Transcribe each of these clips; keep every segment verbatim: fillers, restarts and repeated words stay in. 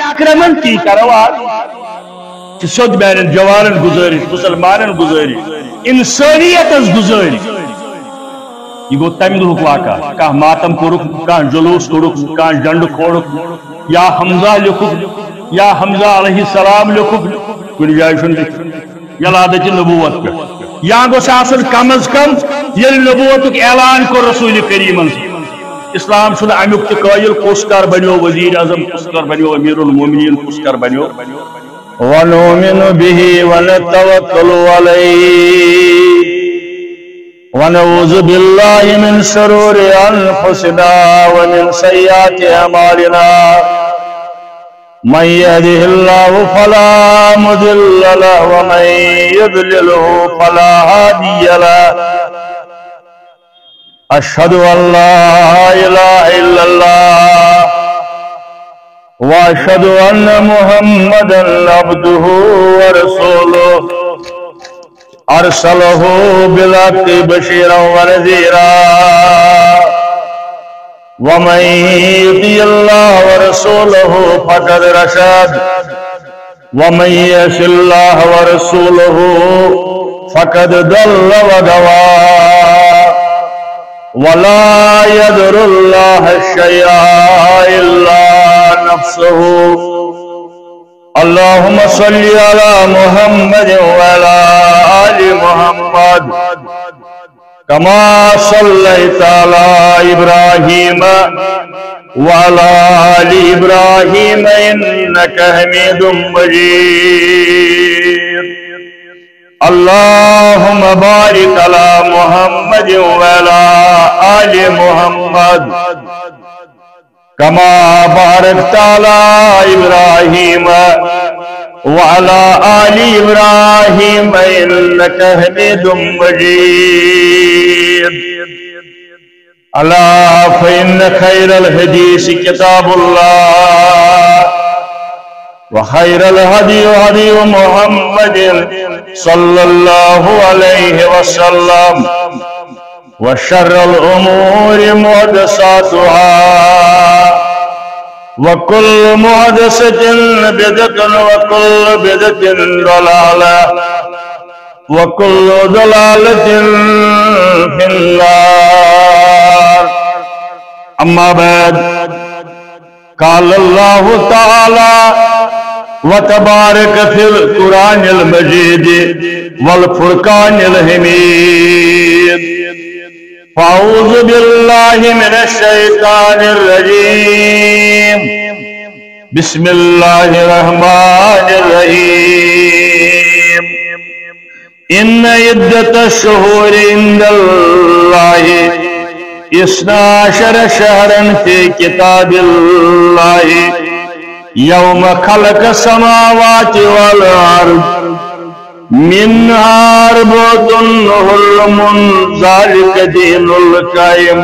اکرمن تی کرو آز۔ چھِ سیوٚد میانٮ۪ن جوانن گزٲرِش، مسلمانن گزٲرِش، انسانیتس گزٲرِش۔ یہِ گوٚو تمہِ دۄہُک واقعہ۔ کانٛہہ ماتم کوٚرُکھ، کانٛہہ جلوس کوٚڑُکھ، کانٛہہ جنڈٕ کھولُکھ، یا حمزہ لیوٚکھُکھ، یا حمزہ علیہ السلام لیوٚکھُکھ، کُنہِ جایہِ چھُنہٕ لیوٚکھمُت۔ ولادت نبوت پٮ۪ٹھ۔ یا گوٚژھ آسُن کم از کم ییٚلہِ نبوتُک اعلان کوٚر رسول کریمن۔ اسلام چھُنہٕ امیُک تہِ قٲیِل، کُس کر بنیو وزیر اعظم، کُس کر بنیو امیر المومنین، کُس کر بنیو۔ ونؤمن به ونتوکل علیہ ونعوذ باللہ من شرور انفسنا ومن سیئات اعمالنا۔ من يهده الله فلا مضل له ومن يضلله فلا هادي له. أشهد أن لا إله إلا الله وأشهد أن محمدا عبده ورسوله. أرسله بالحق بشيرا ونذيرا. ومن يطع الله ورسوله فقد رشد. ومن يعص الله ورسوله فقد ضل وغوى. ولا يضر الله شيئا إلا نفسه. اللهم صل على محمد وعلى آل محمد كما صليت على إبراهيم وعلى آل إبراهيم إنك حميد مجيد. اللهم بارك على محمد وعلى آل محمد كما باركت على إبراهيم وعلى آل إبراهيم إنك حميد مجيد. ألا فإن خير الحديث كتاب الله وخير الهدي هدي محمد صلى الله عليه وسلم وشر الأمور محدثاتها وكل محدثة بدعة وكل بدعة ضلالة وكل ضلالة في النار. أما بعد، قال الله تعالى وتبارك في القرآن المجيد والفرقان الحميد. فأعوذ بالله من الشيطان الرجيم. بسم الله الرحمن الرحيم. إن عدة الشهور عند الله اثنا عشر شهرا في كتاب الله يوم خلق السماوات والأرض منها أربعة حرم ذلك دين القيم.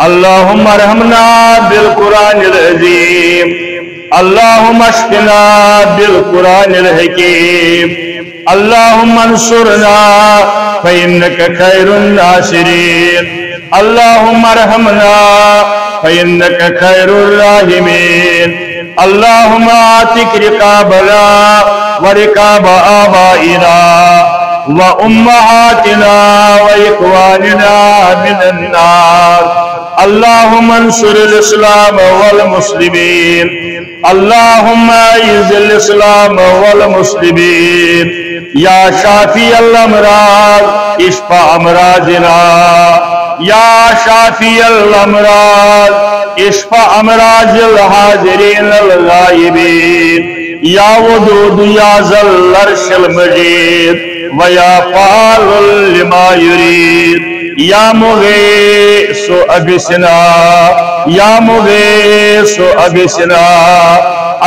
اللهم ارحمنا بالقرآن العظيم. اللهم اشفنا بالقرآن الحكيم. اللهم انصرنا فإنك خير الناصرين. اللهم ارحمنا فإنك خير الراحمين. اللهم اعتق رقابنا ورقاب آبائنا وأمهاتنا وإخواننا من النار. اللهم انصر الإسلام والمسلمين. اللهم أعز الإسلام والمسلمين. يا شافي الأمراض اشف أمراضنا. يا شافي الأمراض اشف أمراض الحاضرين الغائبين. يا ودود يا ذا العرش المجيد ويا فعال لما يريد. يا مغيث أغثنا، يا مغيث أغثنا.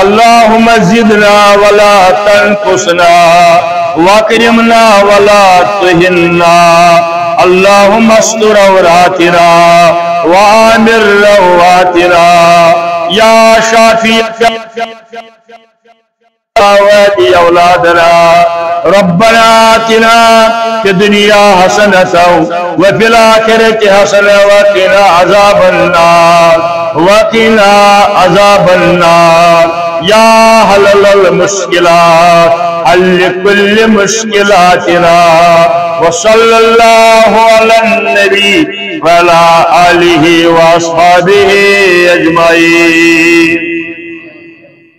اللهم زدنا ولا تنقصنا، وأكرمنا ولا تهنا. اللهم استر عوراتنا وآمن روعاتنا. يا شافي وآت أولادنا. ربنا آتنا في الدنيا حسنة وفي الآخرة حسنة وقنا عذاب النار. وقنا عذاب النار. يا حلال المشكلات، حل كل مشكلاتنا. وصلى الله على النبي وعلى آله وأصحابه أجمعين.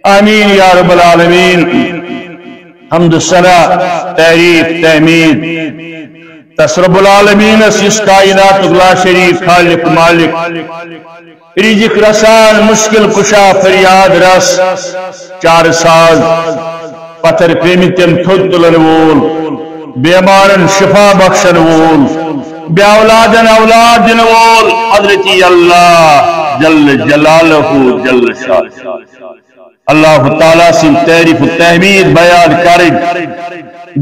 آمين يا رب العالمين. حمد و ثنا، تعریف، تحمید تس رب العالمین اس، یس کائنات لا شریک خالق مالک، رزق رسان، مشکل کشا، فریاد رس، چار ساز، پتھر پیمتن تھوٚد تلن وول، بیمارن شفا بخشن وول، بے اولادن اولاد دن وول حضرت اللہ جل جلالہ جل شانہ۔ اللہ تعالیٰ سن تعریف و تحمید بیان کرن،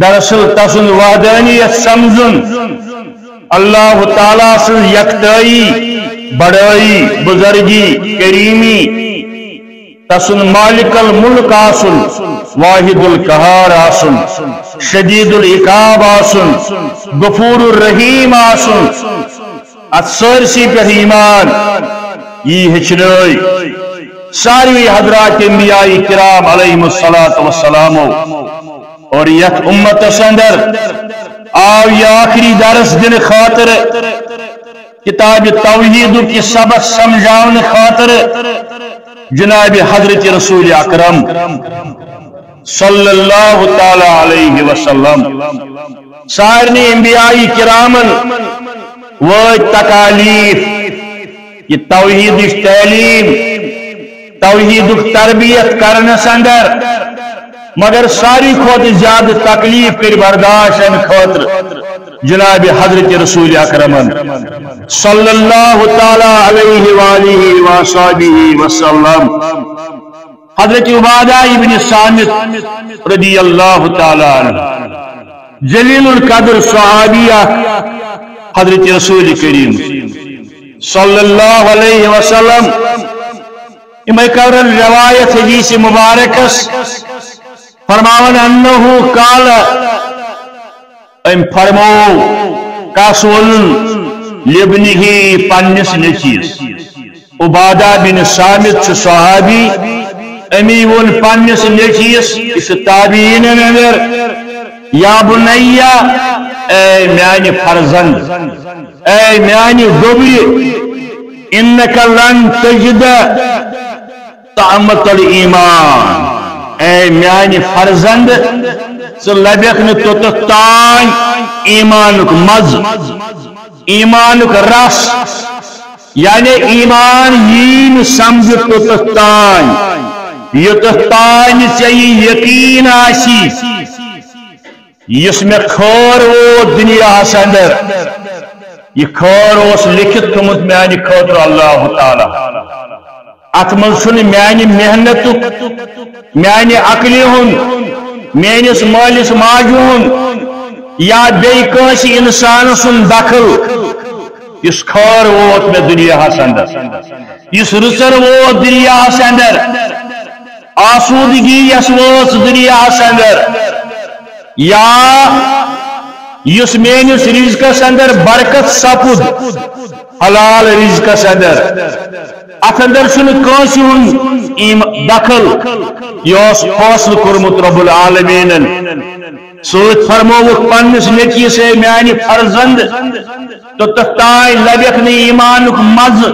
دراصل تسن وحدانیت سمجھن، اللہ تعالیٰ سن یکتائی، بڑائی، بزرگی، کریمی، تسن مالک الملک آسن، واحد القہار آسن، شدید العقاب آسن، غفور الرحیم آسن۔ ات سٲرسٕے پٮ۪ٹھ ایمان یی ہیٚچھنٲے ساروی حضرات انبیاء کرام علیہم الصلوۃ والسلامو۔ اور یتھ امتس اندر آو یہ آخری درس دن خاطر، کتاب توحیدک یہ سبق سمجھاون خاطر جناب حضرت رسول اکرم صلی اللہ تعالی علیہ وسلم۔ سارنی انبیاء کرامن وٲتۍ تکالیف، یہ توحیدچ تعلیم، توحیدک تربیت کرنس اندر، مگر ساروی کھوتہٕ زیادٕ تکلیف کٔرۍ برداشت امہِ خٲطرٕ جناب حضرت رسول اکرمن صلی اللہ تعالی علیہ وآلہ وصحبہ وسلم۔ حضرت عبادہ ابن صامت رضی اللہ تعالی عنہ، جلیل القدر صحابیہ، حضرت رسول کریم صلی اللہ علیہ وسلم، یمے کرن روایت حدیث مبارکس، فرماون انہ قال، أمۍ فرموو، کس ووٚنُن؟ لابنہ، پننِس نیٚچوِس۔ عبادہ بن صامت چھُ صحابی، أمی ووٚن پننِس نیٚچوِس، یہِ چھُ تابعیٖنن اندر، یا بنیہ، اے میانہِ فرزند، اے میانہِ گوٚبرِ، انک لن تجد طعمۃ الایمان، اے میانہِ فرزند، ژٕ لبکھ نہٕ توٚتتھ تام ایمانُک مزٕ، ایمانُک رس، یعنی ایمان یی نہٕ سمجھ توٚتتھ تام، یوٚتتھ تام ژےٚ یہِ یقین آسی۔ یُس مےٚ خٲر ووت دُنیاہَس اندر، یہِ خٲر اوس لیکھِتھ تھوٚمُت میانہِ خٲطرٕ اللہ تعالیٰ۔ اتھ منٛز چھُنہٕ میانہِ محنتُک، میانہِ عقلہِ ہُنٛد، میٲنِس مٲلِس ماجہِ ہُنٛد یا بیٚیہِ کٲنٛسہِ انسان سُنٛد دخل۔ یُس خٲر ووت مےٚ دُنیاہَس اندر، یُس رٕژر ووت دُنیاہَس اندر، آسودگی یۄس وٲژ دُنیاہَس اندر، یا یُس میٲنِس رزقس اندر برکت سپُد، حلال رزقس اندر، اتھ اندر چھُنہٕ کٲنٛسہِ ہُنٛد ایم-، دخل۔ یہِ اوس فٲصلہٕ کوٚرمُت رب العالمیٖنن۔ سۭتۍ فرمووُکھ پننِس نیٚچوِس، اے میانہِ فرزند، توٚتتھ تام لبکھ نہٕ ایمانُک مزٕ،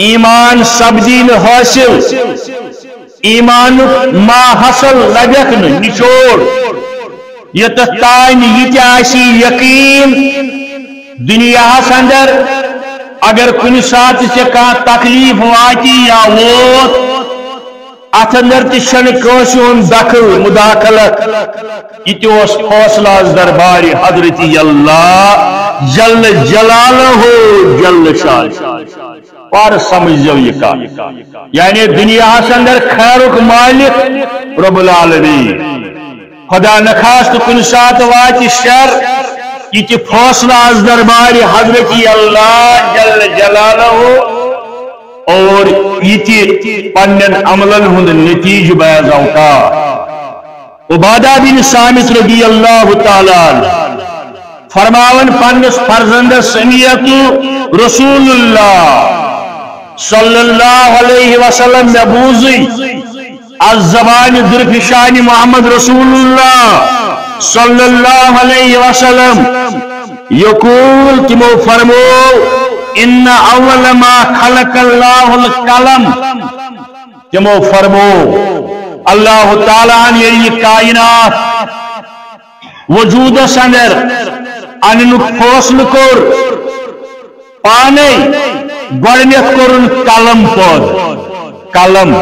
ایمان سپدی نہٕ حٲصِل، ایمانُک ما حاصل لبکھ نہٕ نچوڑ، یوٚتتھ تام یہِ تہِ آسی یقین دُنیاہَس اندر، اگر کُنہِ ساتہٕ ژےٚ کانٛہہ تکلیف واتی یا ووت، اتھ اندر تہِ چھنہٕ کٲنٛسہِ ہُنٛد دخل مداخلت۔ یہِ تہِ اوس فٲصلہٕ از دربارِ حضرت اللہ جل جلالہ جل شانہ۔ اور سمجھ جاؤ یہ کتھ، یعنی دنیاہَس اندر خیرُک مالک رب العالمین۔ خدا نخواستہ کُنہِ ساتہٕ واتہِ شر، یہِ تہِ فٲصلہٕ از دربارِ حضرت اللہ جل جلالہ، اور یہِ تہِ پننٮ۪ن عملن ہُنٛد نتیجہٕ بعض اوقات۔ عبادہ بن صامت رضی اللہ تعالیٰ عنہ فرماون پننس فرزندس، سمعت رسول اللہ صلی اللہ علیہ وسلم، مےٚ بوٗزٕے از زبانِ درفشانِ محمد رسول اللہ صلی اللہ علیہ وسلم یقول، تِمو فرمو، ان اول ما خلق اللہ القلم، تِمو فرمو، اللہ تعالیٰ ہن ییٚلہِ یہِ کائنات وجودس اندر اننُک فٲصلہٕ کوٚر، پانے گۄڈٕنیتھ کوٚرُن قلم پٲدٕ۔ قلم۔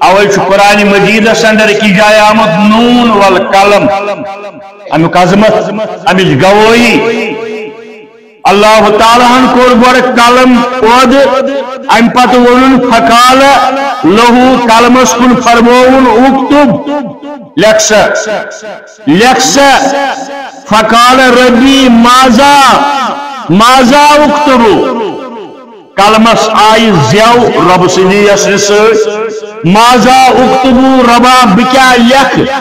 اوے چھُ قرآن مجیدس اندر أکِس جایہِ آمُت، نون والقلم۔ امیُک عظمت، امِچ گوٲہی۔ اللہ تعالیٰ ہن کوٚر گۄڈٕ قلم پٲدٕ، امہِ پتہٕ ووٚنُن فقال لہو، قلمس کُن فرمووُن اکتب، لیکھ سا، لیکھ سا۔ فقال ربی ماذا، ماذا اکتب؟ قلمس آیہِ زٮ۪و رۄب سٕنٛدِ یژھنہٕ سۭتۍ۔ ماذا اکتب ربا، بہٕ کیٛاہ لیکھٕ؟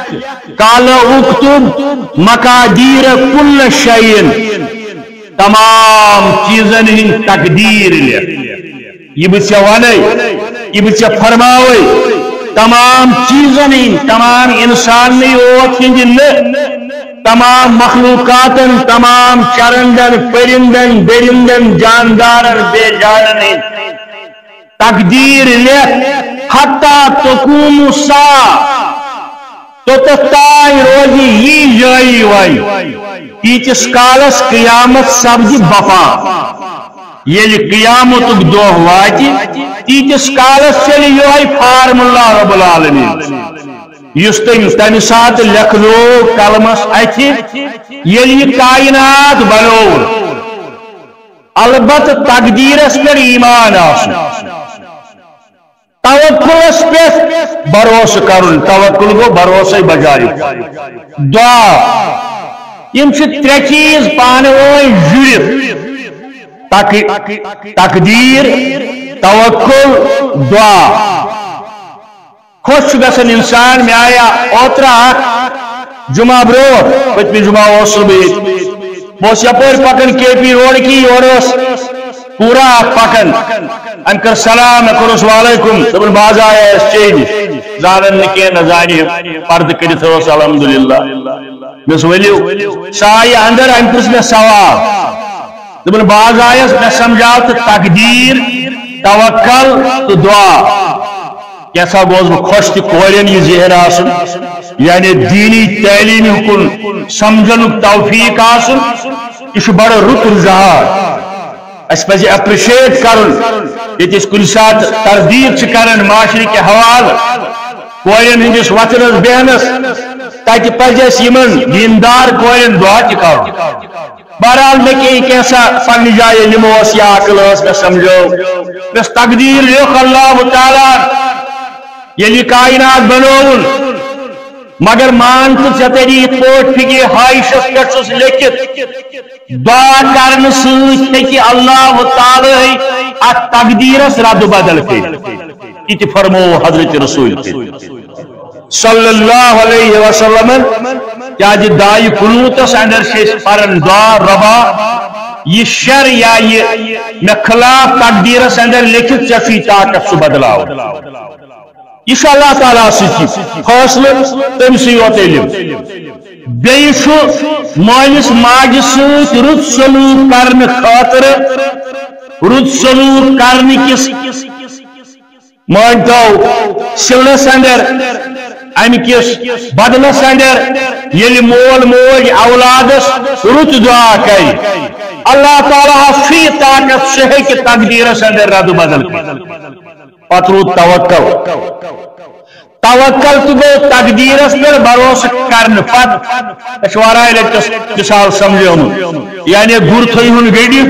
قال اکتب مقادیر کل شیء، تمام چیزن ہٕنٛدۍ تقدیر لیکھ۔ یہِ بہٕ ژےٚ ونے، یہِ بہٕ ژےٚ فرماوے، تمام چیزن ہٕنٛدۍ، تمام انسانٕے یوت ہٕنٛدۍ نہٕ، تمام مخلوقاتن، تمام چرندن، پرندن، درندن، جاندارن، بے جانن ہٕنٛدۍ تقدیر لیکھ، حتی تقوم الساعہ، توٚتتھ تام روزِ یی جٲری وۄنۍ، تیٖتِس کالس قیامت سپدِ بپا۔ ییٚلہِ قیامتُک دۄہ واتہِ، تیٖتِس کالس چلہِ یِہوٚے فارمولا رب العالمین، یُس تٔمۍ تمہِ ساتہٕ لیکھنوو قلمس اَتھِ، ییٚلہِ یہِ کائنات بنووُن۔ البتہ تقدیرس پٮ۪ٹھ ایمان آسُن، توکلس پٮ۪ٹھ بھروسہٕ کرُن، توکل گوٚو بھروسے بجایہِ دعا۔ یِم چھِ ترٛےٚ چیٖز پانہٕ ؤنۍ جُڑِتھ، تق-، تقدیر، توکل، دعا۔ خۄش چھُ گژھان انسان۔ مےٚ آیا اوترٕ اکھ جمعہ برونٛٹھ، پٔتمہِ جمعہ اوسُس بہٕ ییٚتہِ، بہٕ اوسُس یپٲرۍ پکان کے پی روڈ کِنۍ، یورٕ ٲس کوٗرا اکھ پکان، أمۍ کٔر سلام، مےٚ کوٚرُس وعلیکم، دوٚپُن بہٕ حظ آیس چے نِش، زانان نہٕ کینٛہہ، نہ زانہِ پردٕ کٔرِتھ ٲس، الحمدللہ۔ مےٚ دوٚپُس ؤلِو۔ سۄ آیہِ اندر، أمۍ پرُژھ مےٚ سوال، دوٚپُن بہٕ حظ آیس، مےٚ سمجھاو تہٕ تقدیر، توکل تہٕ دعا۔ کینٛژھا گوس بہٕ خۄش تہِ کورٮ۪ن یہِ ذہن آسُن، یعنی دینی تعلیٖمہِ کُن سمجھنُک توفیٖق آسُن، یہِ چھُ بڑٕ رُت رُجحان۔ اَسہِ پَزِ appreciate کرُن، ییٚتہِ أسۍ کُنہِ ساتہٕ تردید چھِ کران معاشرٕ کہِ حوالہٕ کورٮ۪ن ہٕنٛدِس وۄتھنس بیہنس، تَتہِ پَزِ اَسہِ یِمن دیٖندار کورٮ۪ن دعا تہِ کرُن۔ بہرحال، مےٚ کیٚنٛہہ کینٛژھا پننہِ جایہِ علم اوس یا عقل ٲس، مےٚ سمجھو، مےٚ ٲس تقدیٖر لیوٚکھ اللہ تعالیٰ ہن ییٚلہِ یہِ کائنات بنووُن، مگر مان تہٕ ژےٚ تیٚلہِ یِتھ پٲٹھۍ فِکرِ ہایشس پٮ۪ٹھ چھُس لیٚکھِتھ، دعا کرنہٕ سۭتۍ ہیٚکہِ اللہ تعالیٰ ہٕے اتھ تقدیٖرس رد و بدل کٔرِتھ۔ یہِ تہِ فرموو حضرت رسول صلی اللہ علیہ وسلمن، کیازِ دعائے قنوتس اندر چھِ أسۍ پران دعا، ربا، یہِ شر یا یہِ مےٚ خلاف تقدیرس اندر لیکھِتھ، ژےٚ چھُے طاقت سُہ بدلاوُن۔ یہِ چھُ اللہ تعالیٰ سۭتی فٲصلہٕ، تٔمۍ سٕے یوت علم۔ بیٚیہِ چھُ مٲلِس ماجہِ سۭتۍ رُت سلوک کرنہٕ خٲطرٕ، رُت سلوک کرنہٕ کِس مٲنۍ تو سِلس اندر، امہِ کِس بدلس اندر، ییٚلہِ مول موج اولادس رُت دعا کرِ، اللہ تعالیٰ ہس چھُ یہِ طاقت، سُہ ہیٚکہِ تقدیرس اندر رد و بدل کٔرِتھ۔ پتہٕ روٗد توکل۔ توکل تہِ گوٚو تقدیرس پٮ۪ٹھ بھروسہٕ کرنہٕ پتہٕ۔ أسۍ چھِ واریاہ لٹہِ مثال سمجھومُت، یعنی گُر تھٲیہُن گٔنڈِتھ،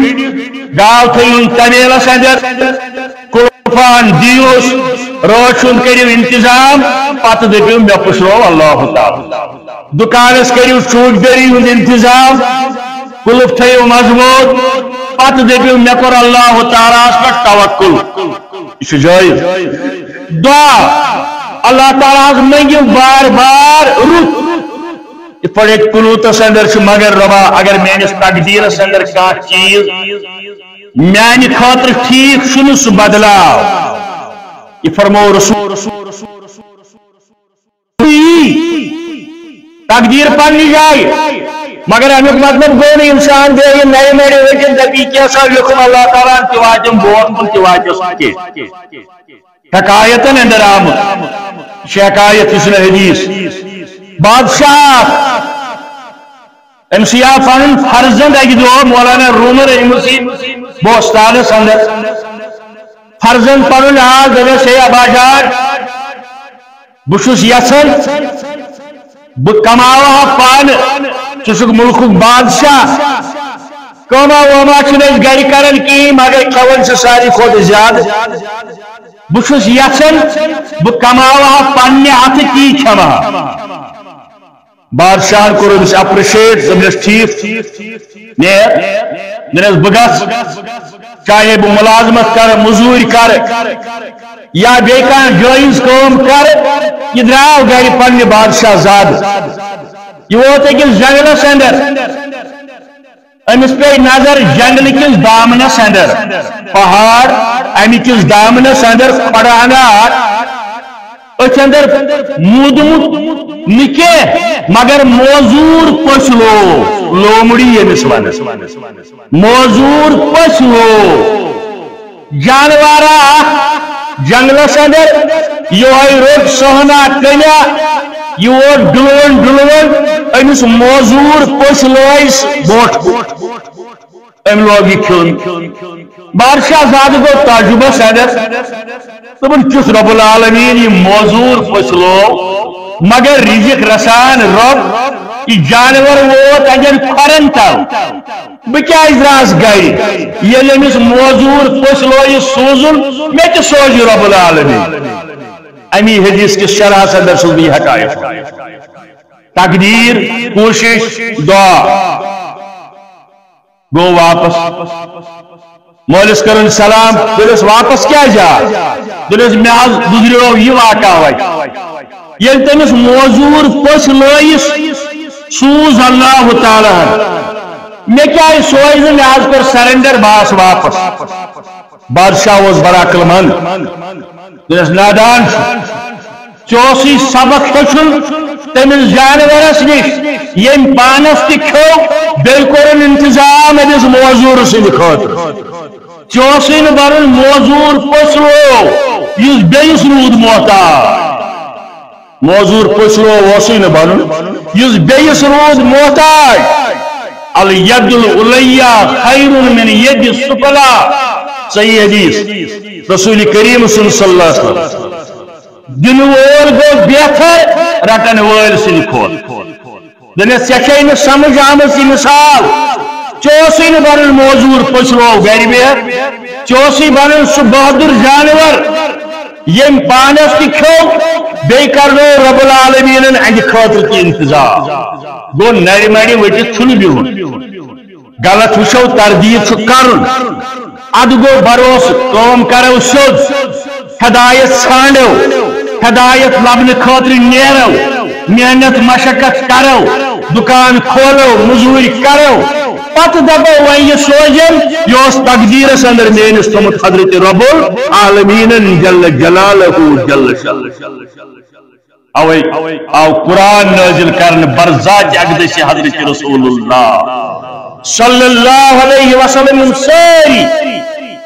گاو تھٲیہُن طویلس اندر، قربان دیوس، رٲچھ ہُنٛد کٔرِو انتظام، پتہٕ دٔپِو مےٚ پُشرو اللہ تعالیٰ۔ دُکانس کٔرِو چوکیدٲری ہُنٛد انتظام، قُلُف تھٲیِو مضبوٗط، پتہٕ دٔپِو مےٚ کوٚر اللہ تعالیٰ ہس پٮ۪ٹھ توکل۔ یہِ چھُ جٲیز۔ دعا، اللہ تعالیٰ ہس منگیو بار بار رُت۔ یِتھ پٲٹھۍ اَتہِ قنوٗتس اندر چھُ، مگر رۄبا، اگر میٲنِس تقدیرس اندر کانٛہہ چیٖز میانہِ خٲطرٕ ٹھیٖک چھُنہٕ، سُہ بدلاو۔ یہِ فرموو رسول۔ تقدیر پننہِ جایہِ، مگر امیُک مطلب گوٚو نہٕ انسان بیٚیہِ نَیہِ نَرِ ؤتھِتھ دپہِ، یہِ کیٛاہ سا لیوٚکھُن اللہ تعالیٰ ہن، تہِ واتٮ۪م برونٛٹھ کُن، تہِ واتٮ۪س نہٕ کینٛہہ۔ حکایتن اندر آمُت، یہِ چھِ حکایت، یہِ چھُنہٕ حدیث۔ بادشاہ اکھ، أمۍ سٕے آو پنُن فرزند اکہِ دۄہ، مولانا رومن أمۍ سٕے بوستانس اندر۔ فرزند پنُن آو، دوٚپنس، ہے ابا جان، بہٕ چھُس یژھان بہٕ کماوٕ ہا پانہٕ، ژٕ چھُکھ مُلکُک بادشاہ، کٲما وٲما چھِنہٕ أسۍ گرِ کران کِہیٖنۍ، مگر کھٮ۪وان چھِ ساروی کھۄتہٕ زیادٕ۔ بہٕ چھُس یژھان بہٕ کماوٕ ہا پننہِ اَتھٕ، تی کھٮ۪مہٕ ہا۔ بادشاہن کوٚر أمِس اپریشیٹ، دوٚپنس، ٹھیٖک، نیر، دوٚپنس، بہٕ گژھٕ، چاہے بہٕ مُلازمت کرٕ، مٔزوٗرۍ کرٕ، یا بیٚیہِ کانٛہہ جٲیز کٲم کرٕ، یہِ درٛاو گرِ پننہِ بادشاہ زادٕ۔ یہِ ووت أکِس جنگلس اندر۔ أمِس پیٚیہِ نظر جنگلہٕ کِس دامنس اندر، پہاڑ، امہِ کِس دامنس اندر کھۄڈٕ انگار، أتھۍ اندر موٗدمُت نہٕ کینٛہہ، مگر موزوٗر پٔژھۍ لوو، لومڑی ییٚمِس ونان۔ موزوٗر پٔژھۍ لوو۔ جانوارا اکھ جنگلس اندر، یِہوٚے روٚٹ سہنا کٔنیا، یہِ ووت ڈُلوُن ڈُلوُن، أمِس موزوٗر پٔژھۍ لویس بوٹھ۔ أمۍ لوگ یہِ کھیوٚن۔ بادشاہ زادٕ گوٚو تعجبس اندر۔ دوٚپُن، کیُتھ رب العالمین یہِ موزوٗر پٔژھۍ لوو، مگر رزق رسان رب، یہِ جانور ووت اَتٮ۪ن کھۄرن تل۔ بہٕ کیازِ درٛاس گرِ؟ ییٚلہِ أمِس موزوٗر پٔژھۍ لویہِ سوزُن، مےٚ تہِ سوزِ رب العالمین۔ امی حدیث کِس شرحس اندر چھُس بہٕ یہِ حکایت۔ تقدیر، کوٗشش، دعا۔ گوٚو واپس۔ مٲلِس کٔرٕن سلام، دوٚپنس، واپس کیازِ آو؟ دوٚپنس، مےٚ حظ گُزریو یہِ واقعہ وتہِ۔ ییٚلہِ تٔمِس موزوٗر پٔژھۍ لٲیِس، سوٗز اللہ تعالیٰ ہن۔ مےٚ کیازِ سوزِ نہٕ؟ مےٚ حظ کوٚر سرنڈر، بہٕ آس واپس۔ بادشاہ اوس بڑٕ عقل مند۔ دوٚپنس، نادان چھُ۔ ژےٚ اوسُے سبق ہیوٚچھُن تٔمِس جانورس نِش، ییٚمۍ پانس تہِ کھیوٚو، بیٚیہِ کوٚرُن انتظام أمِس موزوٗر سٕنٛدِ خٲطرٕ۔ ژےٚ اوسُے نہٕ بنُن موزوٗر پٔژھلو، یُس بیٚیِس روٗد محتاج۔ موزوٗر پٔژھلو اوسُے نہٕ بنُن، یُس بیٚیِس روٗد محتاج۔ الید العلیا خیر من ید السفلی۔ صحیح حدیث۔ رسول کریم صلی اللہ علیہ وسلم۔ دِنہٕ وول گوٚو بہتر رٹن وٲلۍ سٕنٛدِ کھۄتہٕ۔ دوٚپمَس، ژےٚ چھے نہٕ سمجھ آمٕژ یہِ مثال۔ ژےٚ اوسُے نہٕ بنُن موزوٗر پٔژھلو گرِ بِہِتھ۔ ژےٚ اوسُے بنُن سُہ بہادُر جانور، ییٚمۍ پانس تہِ کھیوٚو، بیٚیہِ کرنوو رب العالمیٖنن اَہنٛدِ خٲطرٕ تہِ انتظام۔ گوٚو، نرِ مرِ ؤٹِتھ چھُنہٕ بِہُن۔ غلط وٕچھو، تردید چھُ کرُن۔ ادٕ گوٚو بھروسہٕ، کٲم کرو سیوٚد، ہدایت ژھانڈو، ہدایت لبنہٕ خٲطرٕ نیرو، محنت مشقت کرو، دُکان کھولو، مٔزوٗرۍ کرو، پتہٕ دپو وۄنۍ یہِ سوزٮ۪م، یہِ اوس تقدیرس اندر میٲنِس تھوٚمُت حضرت رب العالمیٖنن جل جلالہ جل شانہ۔ اوے آو قرآن نازل کرنہٕ برذات اقدس حضرت رسول اللہ صلی اللہ علیہ وسلم۔ یِم سٲری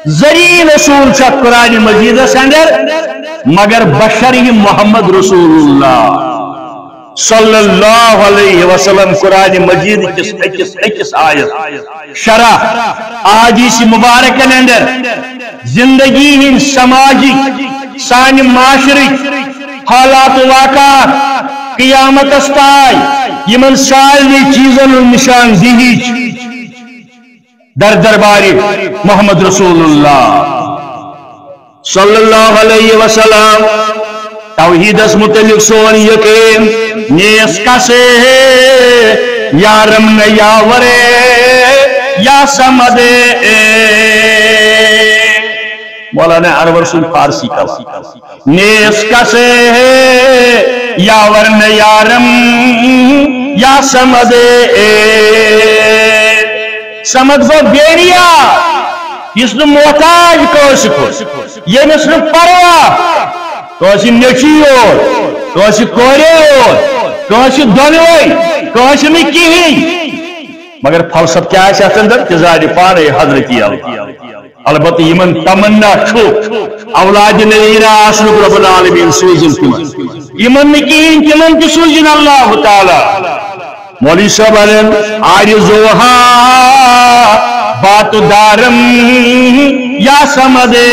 زرین اصول چھِ قرآن مجیدس اندر، مگر بشر یہِ محمد رسول اللہ صلی اللہ علیہ وسلم۔ قرآن مجید کِس أکِس أکِس آیت شرح، احادیث مبارکن اندر زندگی ہٕنٛدۍ، سماجٕکۍ، سانہِ معاشرٕکۍ حالات واقعات، قیامتس تام یِمن سارنٕے چیٖزن ہٕنٛز نشاندہی چھِ در دربارِ محمد رسول اللہ صلی اللہ علیہ وسلم۔ توحیدس متعلق سون یقین، نیس کسے یارم نہ یاورے یا سمدے۔ مولانا انور سُنٛد فارسی کلام۔ نیس کسے ہے یاور نیارم یا سمدے اے۔ سمد گو بیریا، یُس نہٕ محتاج کٲنٛسہِ کُن، ییٚمِس نہٕ پرواہ کٲنٛسہِ نیٚچی یوت، کٲنٛسہِ کورے یوت، کٲنٛسہِ دۄنوَے، کٲنٛسہِ نہٕ کِہیٖنۍ۔ مگر فلسفہٕ کیٛاہ آسہِ اَتھ اندر؟ تہِ زانہِ پانے حضرت اللہ۔ البتہ یمن تمنا چھُ اولاد نذیرہ آسنُک، رب العالمین سوٗزِن تِمن۔ یمن نہٕ کِہیٖنۍ، تِمن تہِ سوٗزِن اللہ تعالیٰ۔ مولوی صٲب ونان، آرزوہا بات دارم یا سمدے،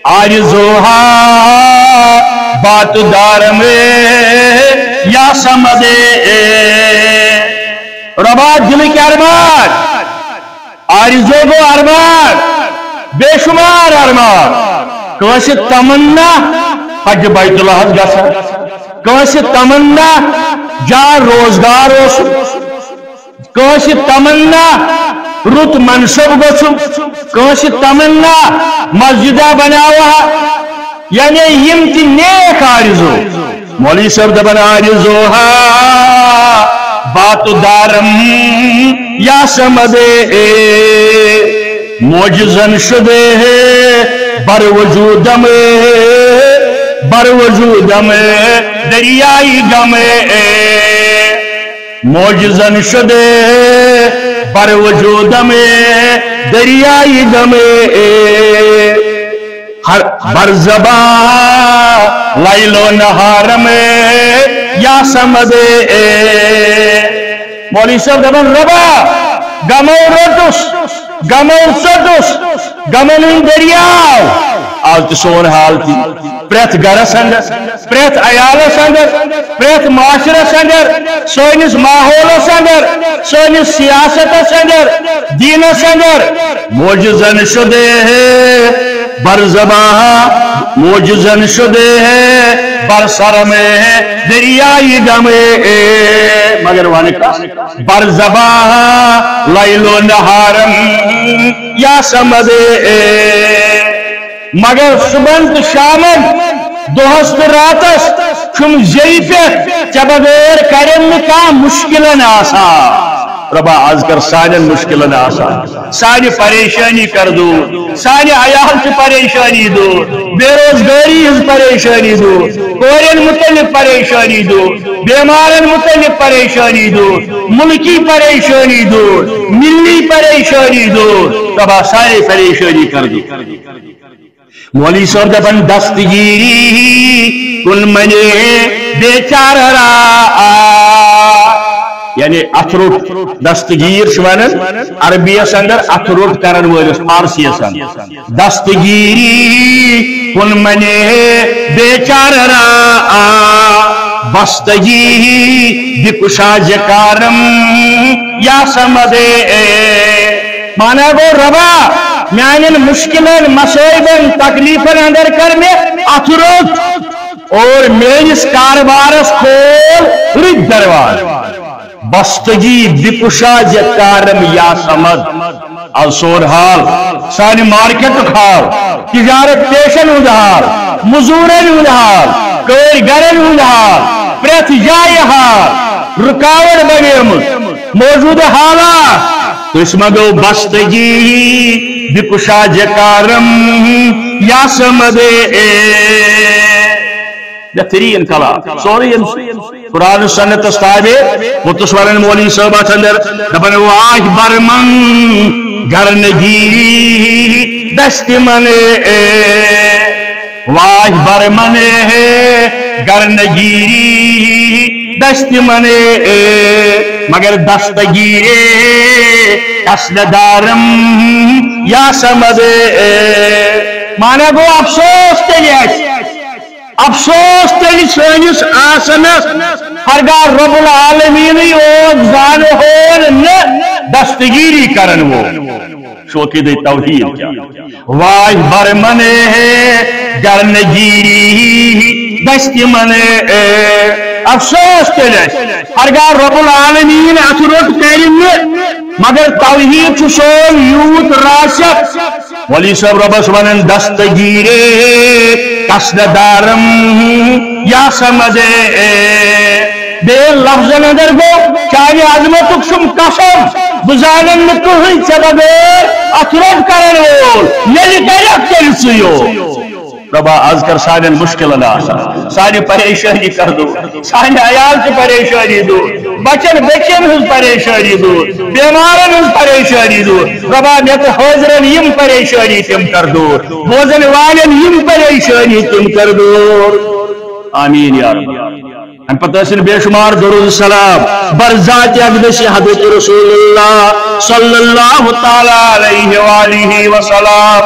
آرزوہا بات دارم یا سمدے۔ ربا دلٕکۍ ارمان، آرزو گو ارمان، بے شمار ارمان۔ کٲنٛسہِ تمنا حج بیت اللہ گژھن، کٲنٛسہِ تمنا جان روزگار اوسُن، کٲنٛسہِ تمنا رُت منصب گوٚژھُم، کٲنٛسہِ تمنا مسجدہ بناوہا، یعنی یِم تہِ نیک آرزو۔ مولوی صٲب دپان، آرزو ہا بات دارم یا سمدے، موجزن شدے بر وجودم، بر وجودم دریائی گم۔ موجزن شدے بر وجودم دریائی گم۔ ہر بر زبان لیل و نہارم یا سمدے۔ مولوی صٲب دپان، ربا، گمو روٚٹُس، گمو ژوٚٹُس، گمن ہُنٛد دٔریاو۔ آز تہِ سون حال تہِ، پرٛٮ۪تھ گرس اندر، پرٛٮ۪تھ عیالس اندر، پرٛٮ۪تھ معاشرس اندر، سٲنِس ماحولس اندر، سٲنِس سیاستس اندر، دیٖنس اندر۔ موجزن شدے بر زبان، موجزن شدے بر سرم دریائی گم۔ مگر ونہِ کس؟ بر زبان لیل و نہارم یا سمدے۔ مگر صبحن تہٕ شامن، دۄہس تہٕ راتس چھُم زیٚوِ پٮ۪ٹھ ژےٚ بغٲر کرن نہٕ کانٛہہ مُشکلن آسان۔ ربا، از کر سانٮ۪ن مُشکلن آسان، سانہِ پریشٲنی کر دوٗر، سانہِ عیال چہِ پریشٲنی دوٗر، بے روزگٲری ہٕنٛز پریشٲنی دوٗر، کورٮ۪ن مُتعلق پریشٲنی دوٗر، بیمارن مُتعلق پریشٲنی دوٗر، مُلکی پریشٲنی دوٗر، مِلی پریشٲنی دوٗر۔ ربا، سارے پریشٲنی کر دوٗر۔ مولوی صٲب دپان، دستگیری کن منے بیچارہ را، یعنی اتھ روٚٹ، دستگیر چھِ ونان عربی یس اندر اتھ روٚٹ کرن وٲلِس، فارسی یس اندر۔ دستگیری کن منے بیچارہ را، بستگی بکشا ز کارم یا سمدے۔ مانا گو، ربا، میانٮ۪ن مُشکِلن، مصٲیبن، تکلیفن اندر کر مےٚ اتھ روٚٹ اور میٲنِس کاربارس کھول رٕتۍ دروازٕ۔ بستگی بکشا ز کارم یا سمد۔ از سون حال، سانہِ مارکیٹُک حال، تجارت پیشن ہُنٛد حال، مزوٗرن ہُنٛد حال، کٲرۍ گرن ہُنٛد حال، پرٛٮ۪تھ جایہِ حال، رُکاوٹ بنیمٕژ۔ موجودٕ حالات، أسۍ منٛگو بستگی بکشا ز کارم یا سمدے۔ بہترین کلام، سورُے أمۍ سُنٛد۔ قرآن سنتس تابع، مُتس ونان مولوی صٲب اتھ اندر، دپان، واہ برمن گر نگیری دست من، واہ برمن گر نگیری دست من، مگر دستگیرے کس ندارم یا سمد۔ مانا گو، افسوس تیٚلہِ اَسہِ، افسوس تیٚلہِ سٲنِس آسنس، ہرگاہ رب العالمینٕے اوس زانہٕ ہون نہٕ دستگیری کرن وول۔ شوقی دے توحید کیا۔ واہ برمن گر نگیری دست من۔ افسوس تیٚلہِ اَسہِ، ہرگاہ رب العالمین اتھ روٚٹ کرِ نہٕ مگر توحید چھُ سون یوٗت راسخ۔ ولی صٲب رۄبس ونان، دستگیرے کس ندارم یا سمد۔ بے لفظن اندر گوٚو چانہِ عظمتُک چھُم قسم، بہٕ زانن نہٕ کٕہٕنۍ ژےٚ بغٲر اتھ رۄب کرن وول، ییٚلہِ کرکھ تیٚلہِ ژٕے یوت۔ رۄبا، از کر سانٮ۪ن مُشکِلن آسان، سانہِ پریشٲنی کر دوٗر، سانہِ عیال چہِ پریشٲنی دوٗر، بچن بچن ہٕنٛز پریشٲنی دوٗر، بیمارن ہٕنٛز پریشٲنی دوٗر۔ رۄبا، مےٚ تہٕ حٲضرن یِم پریشٲنی تِم کر دوٗر، بوزن والٮ۪ن یِم پریشٲنی تِم کر دوٗر۔ آمیٖن یا رب۔ امہِ پتہٕ ٲسِن بے شمار درود سلام بر ذات اقدس حضرت رسول اللہ صلی اللہ تعالی علیہ وآلہ وسلم۔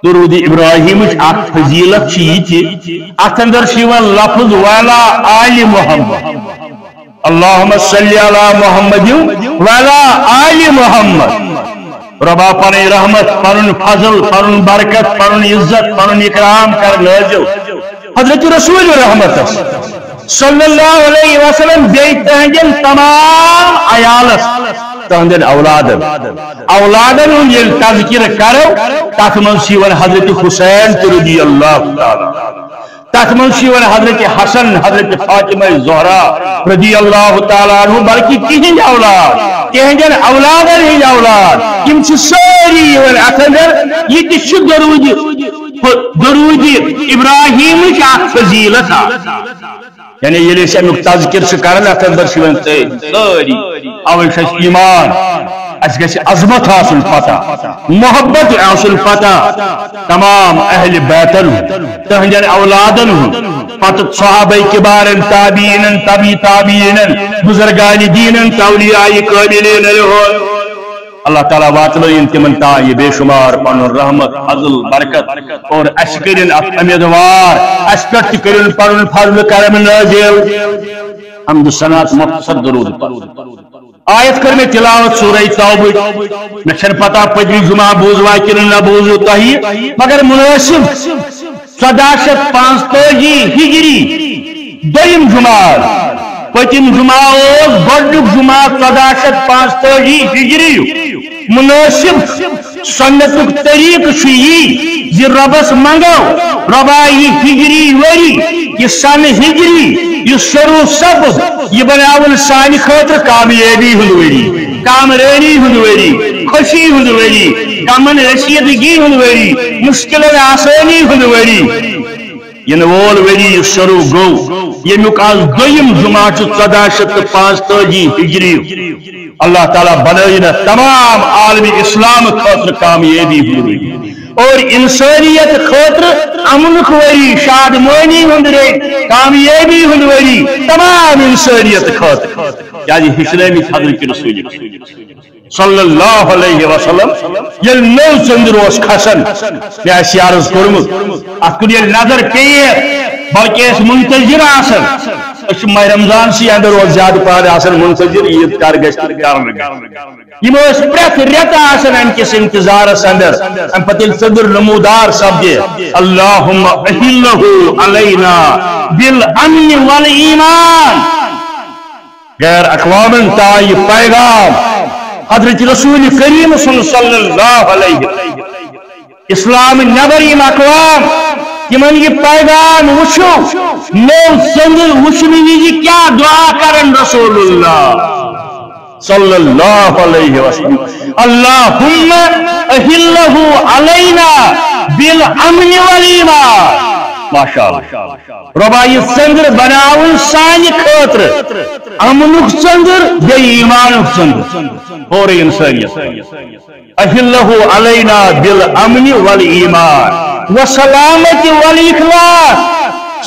درود ابراہیمٕچ اکھ فضیلت چھِ یہِ تہِ، اتھ اندر چھِ یِوان لفظ وعلی آل محمد، اللہم صلی علی محمد وعلی آل محمد۔ رۄبا، پنٕنۍ رحمت، پنُن فضل، پنُن برکت، پنُن عزت، پنُن اکرام کر نٲزِل حضرت رسول رحمتس صلی اللہ علیہ وسلم، بیٚیہِ تہنٛدٮ۪ن تمام عیالس، تہنٛدٮ۪ن اولادن۔ اولادن ہُنٛد ییٚلہِ تذکرٕ کرو، تتھ منٛز چھِ یِوان حضرت حسین تہِ رضی اللہ تعالیٰ، تتھ منٛز چھِ یِوان حضرت حسن، حضرت فاطمہ زہرا رضی اللہ تعالیٰ عنہ، بلکہ تِہنٛدۍ اولاد، تِہنٛدٮ۪ن اولادن ہٕنٛدۍ اولاد، یِم چھِ سٲری یِوان اتھ اندر۔ یہِ تہِ چھُ درود، درود ابراہیمٕچ اکھ فضیلت اکھ۔ یعنی ییٚلہِ أسۍ امیُک تذکر چھِ کران، اتھ اندر چھِ یِوان تہٕ سٲری۔ اوے چھُ اَسہِ ایمان، اَسہِ گژھِ عظمت آسُن پتہ، محبت آسُن پتہ۔ تمام اہل بیتن ہُنٛد، تہنٛدٮ۪ن اولادن ہُنٛد، پتہٕ صحابہ کبارن، تابعینن، تبع تابعینن، بزرگان دینن، اولیاء کاملین ہُنٛد۔ اللہ تعالیٰ واتنٲیِن تِمن تام یہِ بے شمار پنُن رحمت، فضل، برکت، اور اسہِ کٔرِن اتھ امیدوار، اسہِ پٮ۪ٹھ تہِ کٔرِن پنُن فضل کرم نازل۔ حمد و ثناء، مختصر درود۔ آیت کٔر مےٚ تلاوت سورہ توبہ۔ مےٚ چھنہٕ پتہ پٔتمہِ جمعہ بوٗزوا کِنہٕ نہ بوٗزوٕ تۄہہِ، مگر مُنٲسِب ژۄداہ شیٚتھ پانٛژتٲجی ہجری دوٚیِم جمعہ۔ پٔتِم جمعہ اوس گۄڈٕنیُک جمعہ ژۄداہ شیٚتھ پانٛژتٲجی ہجری۔ مُنٲسِب سنتُک طریقہٕ چھُ یی زِ رۄبس منٛگو، رۄبا، یہِ ہجری ؤری، یہِ سنہٕ ہجری، یہِ سرو سبز، یہِ بناوُن سانہِ خٲطرٕ کامیٲبی ہُنٛد ؤری، کامرٲنی ہُنٛد ؤری، خوشی ہُنٛد ؤری، غمن رسیدگی ہُنٛد ؤری، مشکلن آسٲنی ہُنٛد ؤری۔ یِنہٕ وول ؤری یُس شروع گوٚو، ییٚمیُک آز دوٚیِم جمعہ چھُ ژۄداہ شیٚتھ تہٕ پانٛژتٲجی ہجری۔ اللہ تعالیٰ بنٲیِن اَتھ تمام عالم اسلام خٲطرٕ کامیٲبی ہُنٛد ؤری اور انسانیت خٲطرٕ امنُک ؤری، شادمٲنی ہُنٛد ؤری، کامیٲبی ہُنٛد ؤری تمام انسانیت خٲطرٕ۔ کیازِ ہیٚچھنٲومٕتۍ حضرت رسول صلی اللہ علیہ وسلم ییٚلہِ نٔو ژٔنٛدٕر اوس کھسان، مےٚ آسہِ یہِ عرض کوٚرمُت، اَتھ کُن ییٚلہِ نظر پیٚیہِ، بلکہِ ٲسۍ منتظر آسان۔ أسۍ چھِ ماہِ رمضان سٕے اندر اوس زیادٕ پہن آسان منتظر، عیٖد کر گژھِ تہٕ کر نہٕ گژھِ۔ یِم ٲسۍ پرٛٮ۪تھ رٮ۪تہٕ آسان اَمہِ کِس انتظارس اندر۔ اَمہِ پتہٕ ییٚلہِ ژٔنٛدٕر نمودار سپدِ، اللہم احلہ علینا بالامن والایمان۔ غیر اقوامن تام یہِ پیغام حضرت رسول کریم صلی اللہ علیہ وسلم، اسلام نٮ۪بر یِم اقوام، تِمن یہِ پیغام وٕچھِو، نٔو ژٔنٛدٕر وٕچھنہٕ وِزِ کیٛاہ دعا کرن رسول اللہ صلی اللہ علیہ وسلم، اللہم احلہ علینا بالامن والایمان۔ ماشاءاللہ۔ رۄبا، یہِ ژٔنٛدٕر بناوٕنۍ سانہِ خٲطرٕ امنُک ژٔنٛدٕر، بیٚیہِ ایمانُک ژٔنٛدٕر، پوٗرٕ انسٲنیت۔ احلہ علینا بالامن والایمان والسلامت والاخلاص۔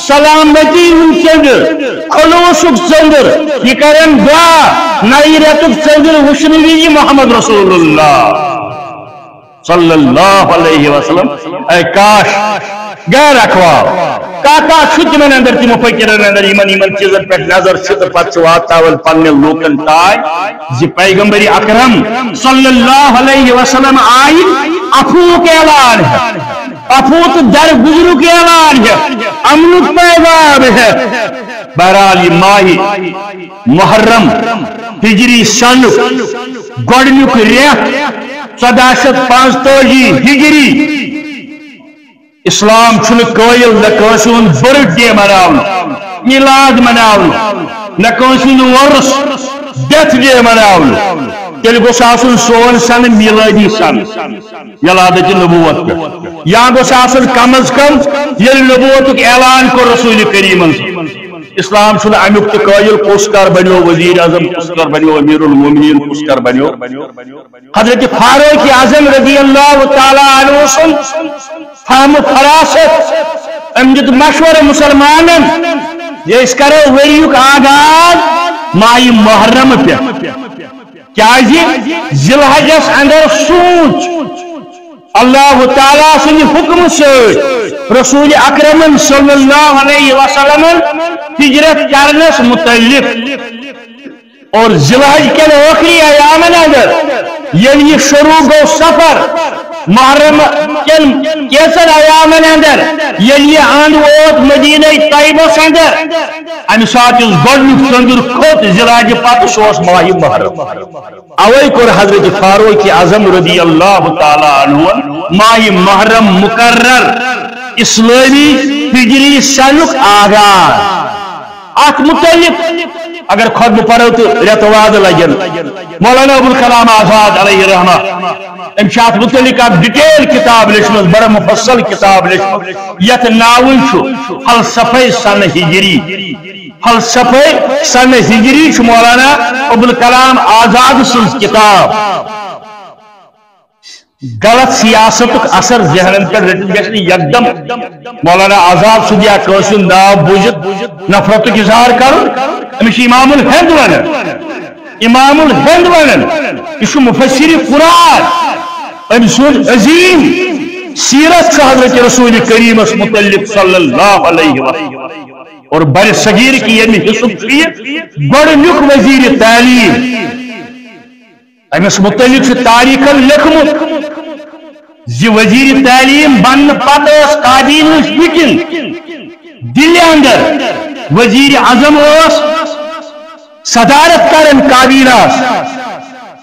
سلامتی ہُنٛد ژٔنٛدٕر، خلوصُک ژٔنٛدٕر، یہِ کرن دعا، نَیہِ رٮ۪تُک ژٔنٛدٕر وٕچھنہٕ وِزِ محمد رسول اللہ صلی اللہ علیہ وسلم۔ اے کاش، غیر اقوام، کاکا چھُ تِمن اندر، تِمو فقیرن اندر، یِمن، یِمن چیزن پٮ۪ٹھ نظر چھِ تہٕ پتہٕ چھِ واتناوان پننہِ لوٗکن تام زِ پیغمبر اکرم صلی اللہ علیہ وسلم آیہِ عفوُک اعلان ہٮ۪تھ، عفو تہٕ درگُزرُک اعلان ہٮ۪تھ، امنُک پیغام ہٮ۪تھ۔ بہرحال، یہِ ماہِ محرم ہجری سنُک گۄڈٕنیُک رٮ۪تھ، ژۄداہ شیٚتھ پانٛژتٲجی ہجری۔ اسلام چھُنہٕ قٲیِل نہ کٲنٛسہِ ہُنٛد برتھ ڈے مناونُک، میلاد مناونُک، نہ کٲنٛسہِ ہُنٛد وۄرُس، ڈیتھ ڈے مناونُک۔ تیٚلہِ گوٚژھ آسُن سون سنہٕ میلادی سنہٕ، ولادت نبوت پٮ۪ٹھ۔ یا گوٚژھ آسُن کم از کم ییٚلہِ نبوتُک اعلان کوٚر رسول کریمن۔ اسلام چھُنہٕ امیُک تہِ قٲیِل، کُس کر بنیو وزیر اعظم، کُس کر بنیو امیر المومنین، کُس کر بنیو۔ حضرت فاروق اعظم رضی اللہ تعالیٰ عنہ سُنٛد فہم و فراست، أمۍ دیُت مشورٕ مسلمانن، یہِ أسۍ کرو ؤریُک آغاز ماہِ محرم پٮ۪ٹھ۔ کیازِ؟ ذی الحجس اندر سوٗنچ اللہ تعالیٰ سٕنٛدِ حُکمہٕ سۭتۍ رسول اکرمن صلی اللہ علیہ وسلمن ہجرت کرنس متعلق۔ اور ذی الحج کٮ۪ن ٲخری ایامن اندر، ییٚلہِ یہِ شروع گوٚو سفر، محرم کٮ۪ن کینٛژن ایامن اندر، ییٚلہِ یہِ اند ووت مدینہ طیبس اندر، امہِ ساتہٕ یُس گۄڈٕنیُک ژٔنٛدُر کھوٚت ذی الحج پتہٕ، سُہ اوس ماہِ محرم۔ اوے کوٚر حضرت فاروق اعظم رضی اللہ تعالیٰ عنہ ماہِ محرم مقرر اسلامی ہجری سنُک آغاز۔ اتھ متعلق اگر خطبہٕ پرو تہٕ رٮ۪تہٕ وادٕ لگن۔ مولانا ابوالکلام آزاد علیہ رحمہ، أمۍ چھِ اتھ متعلق اکھ ڈیٹیل کتاب لیچھمٕژ، بڑٕ مفصل کتاب لیچھمٕژ، یتھ ناوٕے چھُ فلسفہ سنہٕ ہجری۔ فلسفہ سنہٕ ہجری چھُ مولانا ابوالکلام آزاد سٕنٛز کتاب۔ غلط سیاستُک اثر ذہنن پٮ۪ٹھ رٔٹِتھ گژھِ نہٕ یکدم مولانا آزاد سُنٛد یا کٲنٛسہِ ہُنٛد ناو بوٗزِتھ نفرتُک اظہار کرُن۔ أمِس چھِ امام الہند ونان، امام الہند ونان، یہِ چھُ مفسر قرآن۔ أمۍ سُنٛد عظیم سیرت چھُ حضرت رسول کریمس متعلق صلی اللہ علیہ وسلم۔ اور بر صغیر کہِ ییٚمہِ حصُک چھُ یہِ گۄڈٕنیُک وزیر تعلیم۔ أمِس متعلق چھُ تاریخن لیوٚکھمُت زِ وزیر تعلیم بننہٕ پتہٕ ٲس کابینہٕچ میٹنگ دِلہِ اندر۔ وزیر اعظم اوس صدارت کران کابینہس۔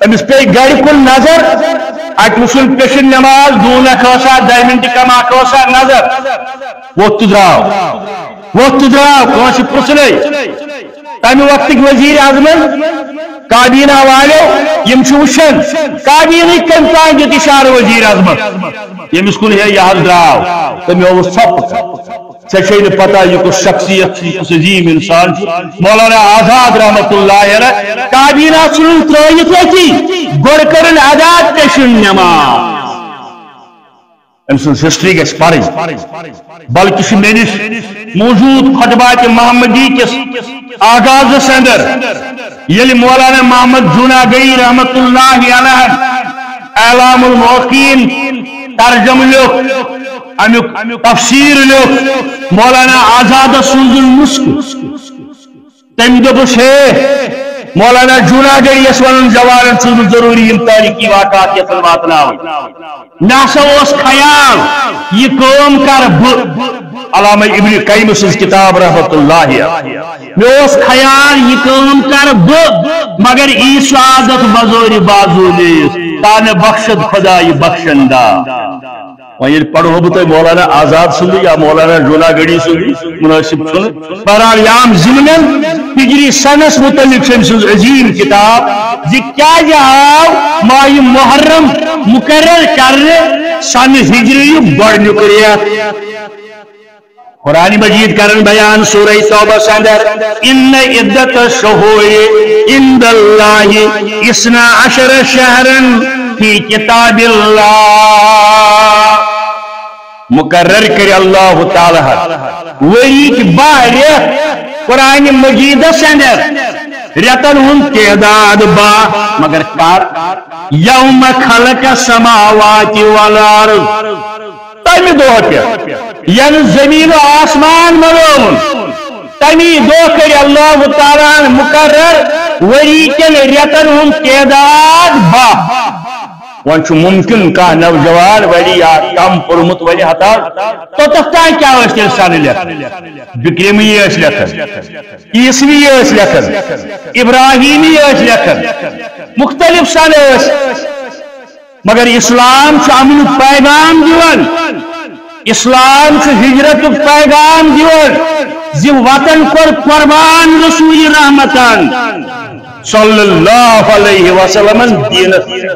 أمِس پیٚیہِ گرِ کُن نظر، اَتہِ وُچھُن پیشن نماز، دوٗنکھ ٲسا، دَہہِ مِنٹہِ کم اکھ ٲسا نظر۔ ووٚتھ تہٕ درٛاو، ووٚتھ تہٕ درٛاو، کٲنٛسہِ پرٛژھنَے۔ تَمہِ وقتٕکۍ وزیر اعظمن، کابینہ والٮ۪و، یِم چھِ وٕچھان، کابینٕکۍ کٔمۍ تام دیُت اِشارٕ وزیر اعظمس، ییٚمِس کُن ہے یہِ حظ درٛاو، تہٕ مےٚ اوس ژھۄپہٕ کران۔ ژےٚ چھے نہٕ پتہ یہِ کُس شخصیت چھُ، یہِ کُس عظیٖم اِنسان چھُ۔ مولانا آزاد رحمتہ اللہ علیہ کابینہ ژھُنُن ترٛٲیِتھ أتی، گۄڈٕ کٔرٕن ادا پیشن نماز۔ أمۍ سٕنٛز ہسٹری گژھِ پرٕنۍ، بلکہِ چھُ مےٚ نِش موجود خطبات محمدی کِس آغازس اندر، ییٚلہِ مولانا محمد جوناگڑی رحمتہ اللہ علیہ اعلام الموقعین ترجمہٕ لیوٚکھ، امیُک تفسیر لیوٚکھ، مولانا آزادس سوٗزُن نسخہٕ۔ تٔمۍ دوٚپُس، ہے، مولانا جوناگڑی یَس وَنُن جوانن چھُس بہٕ ضروٗری یِم تٲریٖخی واقعات یَژھان واتناوٕنۍ۔ مےٚ ہسا اوس خیال، یہِ کٲم کَرٕ بہٕ۔ علامہ ابن قیم سٕنٛز کِتاب رحمتہ اللہ۔ مےٚ اوس خیال، یہِ کٲم کَرٕ بہٕ، مگر یی سعادت بزورِ بازو نیٖز، تا نہٕ بخشد خدا یہِ بخشندہ۔ وۄنۍ ییٚلہِ پرہو بہٕ تۄہہِ مولانا آزاد سُنٛدٕے یا مولانا جوناگڑی سُنٛدٕے، مُنٲسِب چھُنہٕ۔ بہرحال، یام ضمنن ہجری سنس متعلق چھِ أمۍ سٕنٛز عظیٖم کِتاب زِ کیٛازِ آو ماہِ محرم مُقرر کرنہٕ سنہٕ ہجری یُک گۄڈٕنیُک رٮ۪تھ۔ قرآن مجید کرن بیان سورہ توبہ اندر، ان عدت الشہور عند اللہ اثنا عشر شہرا فی کتاب اللہ۔ مقرر کرِ اللہ تعالیٰ ہن ؤریِکۍ باہ رٮ۪تھ قرآن مجیدس اندر، رٮ۪تن ہُنٛد تعداد باہ، مگر کر؟ یوم خلق السماوات والارض، تمہِ دۄہ پٮ۪ٹھ یَنہٕ زمین و آسمان بنووُن، تمی دۄہ کٔرۍ اللہ تعالیٰ ہن مقرر ؤری کٮ۪ن رٮ۪تن ہُنٛد تعداد باہ۔ وۄنۍ چھُ ممکن کانٛہہ نوجوان ولی یا کم پوٚرمُت ولی ہتا، توٚتتھ تام کیٛاہ ٲسۍ تیٚلہِ سنہٕ لیکھان؟ بکرمی ٲسۍ لیکھان، عیسوی ٲسۍ لیکھان، ابراہیمی ٲسۍ لیکھان۔ مختلف سن ٲسۍ، مگر اسلام چھُ امنُک پیغام دِوان، اسلام چھُ ہجرتُک پیغام دِوان زِ وطن کوٚر قربان رسول رحمتن صلی اللہ علیہ وسلمن دینس۔ یہِ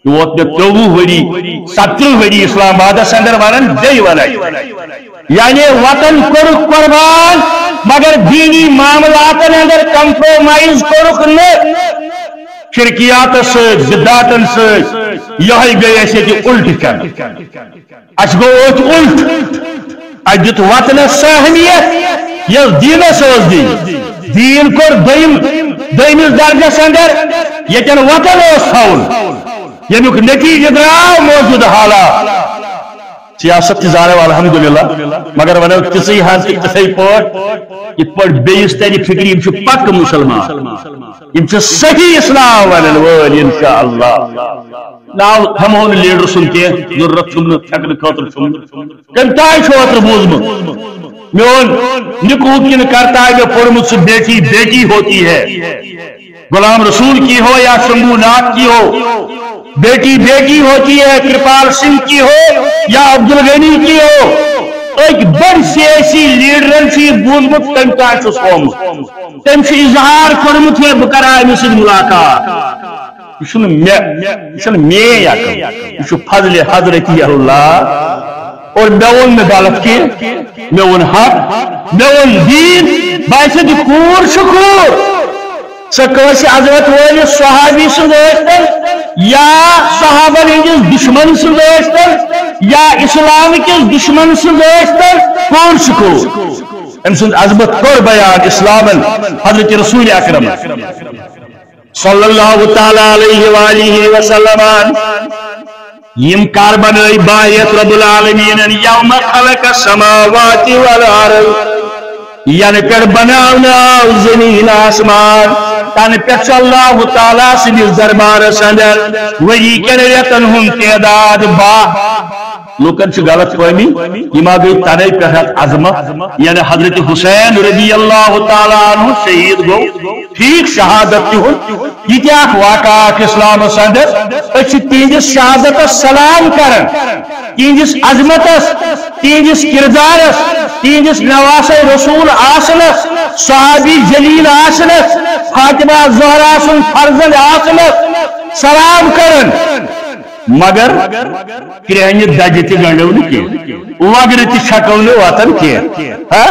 ووت مےٚ ترٛوٚوُہ ؤری، سترٛہ ؤری اسلام آبادس اندر ونان، بیٚیہِ ونان۔ یعنی وطن کوٚرُکھ قربان، مگر دینی معاملاتن اندر compromise کوٚرُکھ نہٕ۔ شرکیاتس سۭتۍ، بدعاتن سۭتۍ، یہے گٔے اسہِ ییٚتہِ الٹہٕ کرنہٕ۔ اسہِ گوٚو أتھۍ الٹ۔ اسہِ دیُت وطنس سۄ اہمیت، یۄس دیٖنس ٲس دِنۍ۔ دیٖن کوٚر دوٚیِم، دوٚیمِس درجس اندر، ییٚتٮ۪ن وطن اوس تھاوُن، ییٚمیُک نتیجہٕ درٛاو موجودٕ حالات۔ سیاست تہِ زانو الحمدللہ، مگر ونو تِژٕے ہن تہٕ تِتھے پٲٹھۍ، یِتھ پٲٹھۍ بیٚیِس ترِ فکرِ، یِم چھِ پکہٕ مسلمان، یِم چھِ صحیح اسلام ونن وٲلۍ انشاءاللہ۔ ناو ہٮ۪مہو نہٕ لیڈر سُنٛد کینٛہہ، ضروٗرت چھُم نہٕ، ہٮ۪کنہٕ خٲطرٕ چھُم نہٕ۔ کٔمۍ تام چھُ اوترٕ بوٗزمُت، میون نکوٗ کِنہٕ کرتاے مےٚ پوٚرمُت سُہ بیٹی بیٹی ہوتی ہے۔ غلام رسول کی ہو یا شمبھو ناتھ کی ہو، بیٹی بیٹی ہوتی ہے، کرپال سنگھ کی ہو یا عبدالغنی کی ہو۔ أکۍ بٔڑۍ سیٲسی لیڈرن چھُ یہِ بوٗزمُت، تٔمۍ تام چھُس ہومُت۔ تٔمۍ چھُ اظہار کوٚرمُت ہے بہٕ کرٕ أمِس سۭتۍ ملاقات۔ یہِ چھُنہٕ مےٚ، یہِ چھُنہٕ میٲنۍ عقل، یہِ چھُ فضلِ حضرتی اللہ۔ اور مےٚ ووٚن نہٕ غلط کینٛہہ، مےٚ ووٚن حق، مےٚ ووٚن دیٖن۔ باسہِ تہِ کوٗر چھِ کوٗر، سۄ کٲنٛسہِ عظمت وٲلِس صحابی سٕنٛز ٲسۍتن یا صحابن ہٕنٛدِس دُشمن سٕنٛز ٲسۍتن یا اسلام کِس دُشمن سٕنٛز ٲسۍتن، کوٗر چھِ کوٗر۔ أمۍ سٕنٛز عظمت کوٚر بیان اسلامن، حضرت رسول اکرم صلی اللہ تعالیٰ علیہ وآلہ وسلم۔ یِم کر بنٲے بایت رب العالمینن یوم خلق السماوات والارض؟ ینہٕ پٮ۪ٹھ بناونہٕ آو زمین آسمان، تنہٕ پٮ۪ٹھ چھُ اللہ تعالیٰ سٕنٛدِس دربارس اندر ؤری کٮ۪ن رٮ۪تن ہُنٛد تعداد باہ۔ لوٗکن چھِ غلط فہمی، یہِ ما گٔے تنے پٮ۪ٹھ اَتھ عظمت، یعنی حضرت حسین رضی اللہ تعالیٰ عنہ شہید گوٚو، ٹھیٖک، شہادت تِہُنٛد، یہِ تہِ اکھ واقعہ اکھ اسلامس اندر۔ أسۍ چھِ تِہنٛدِس شہادتس سلام کران، تِہنٛدِس عظمتس، تِہنٛدِس کردارس، تِہنٛدِس نواسے رسول آسنس، صحابی جلیل آسنس، فاطمہ زہرا سُنٛد فرزند آسنس سلام کران۔ مگر کرٛہنہِ دَجہِ تہِ گنٛڈو نہٕ کینٛہہ، وگرٕ تہِ چھکو نہٕ وطن کینٛہہ، ہا؟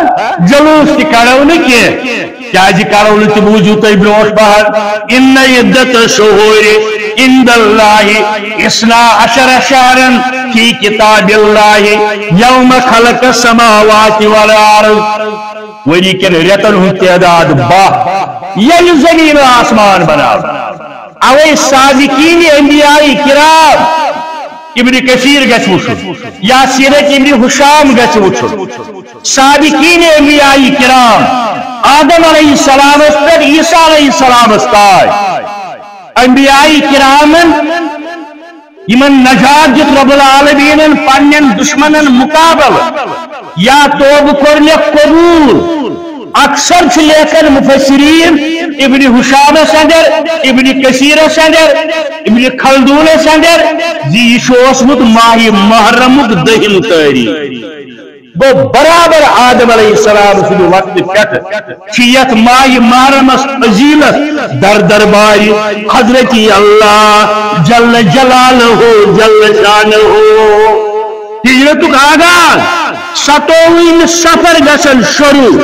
جلوٗس تہِ کڑو نہٕ کینٛہہ، کیازِ کڑو نہٕ تہِ بوٗزِو تُہۍ برونٛٹھ پہن۔ ان عدت الشہور عند اللہ اثنا عشر شہرا فی کتاب اللہ یوم خلق السماوات والارض۔ ؤری کٮ۪ن رٮ۪تن ہُنٛد تعداد باہ، ییٚلہِ زمین و آسمان بناو۔ اوے سابقین انبیاء کرام، ابن کثیر گژھِ وٕچھُن یا سیرت ابن ہشام گژھِ وٕچھُن۔ سابقین انبیاء کرام، آدم علیہ السلامس پٮ۪ٹھ عیسیٰ علیہ السلامس تام، انبیاء کرامن یِمن نجات دیُت رب العالمینن پننٮ۪ن دشمنن مقابل یا توبہٕ کوٚر مےٚ قبول۔ اکثر چھِ لیکھان مفسرین ابن ہشامس اندر، ابن کثیرس اندر، ابن خلدونس اندر زِ یہِ چھُ اوسمُت ماہِ محرمُک دٔہِم تٲریخ۔ گوٚو برابر آدم علیہ السلام سٕنٛدِ وقتہٕ پٮ۪ٹھٕ چھِ یتھ ماہِ محرمس فضیلت در دربارِ حضرت اللہ جل جلالہ جل شانہ۔ ہجرتُک آغاز ستووُہمہِ صفر گژھن شروع۔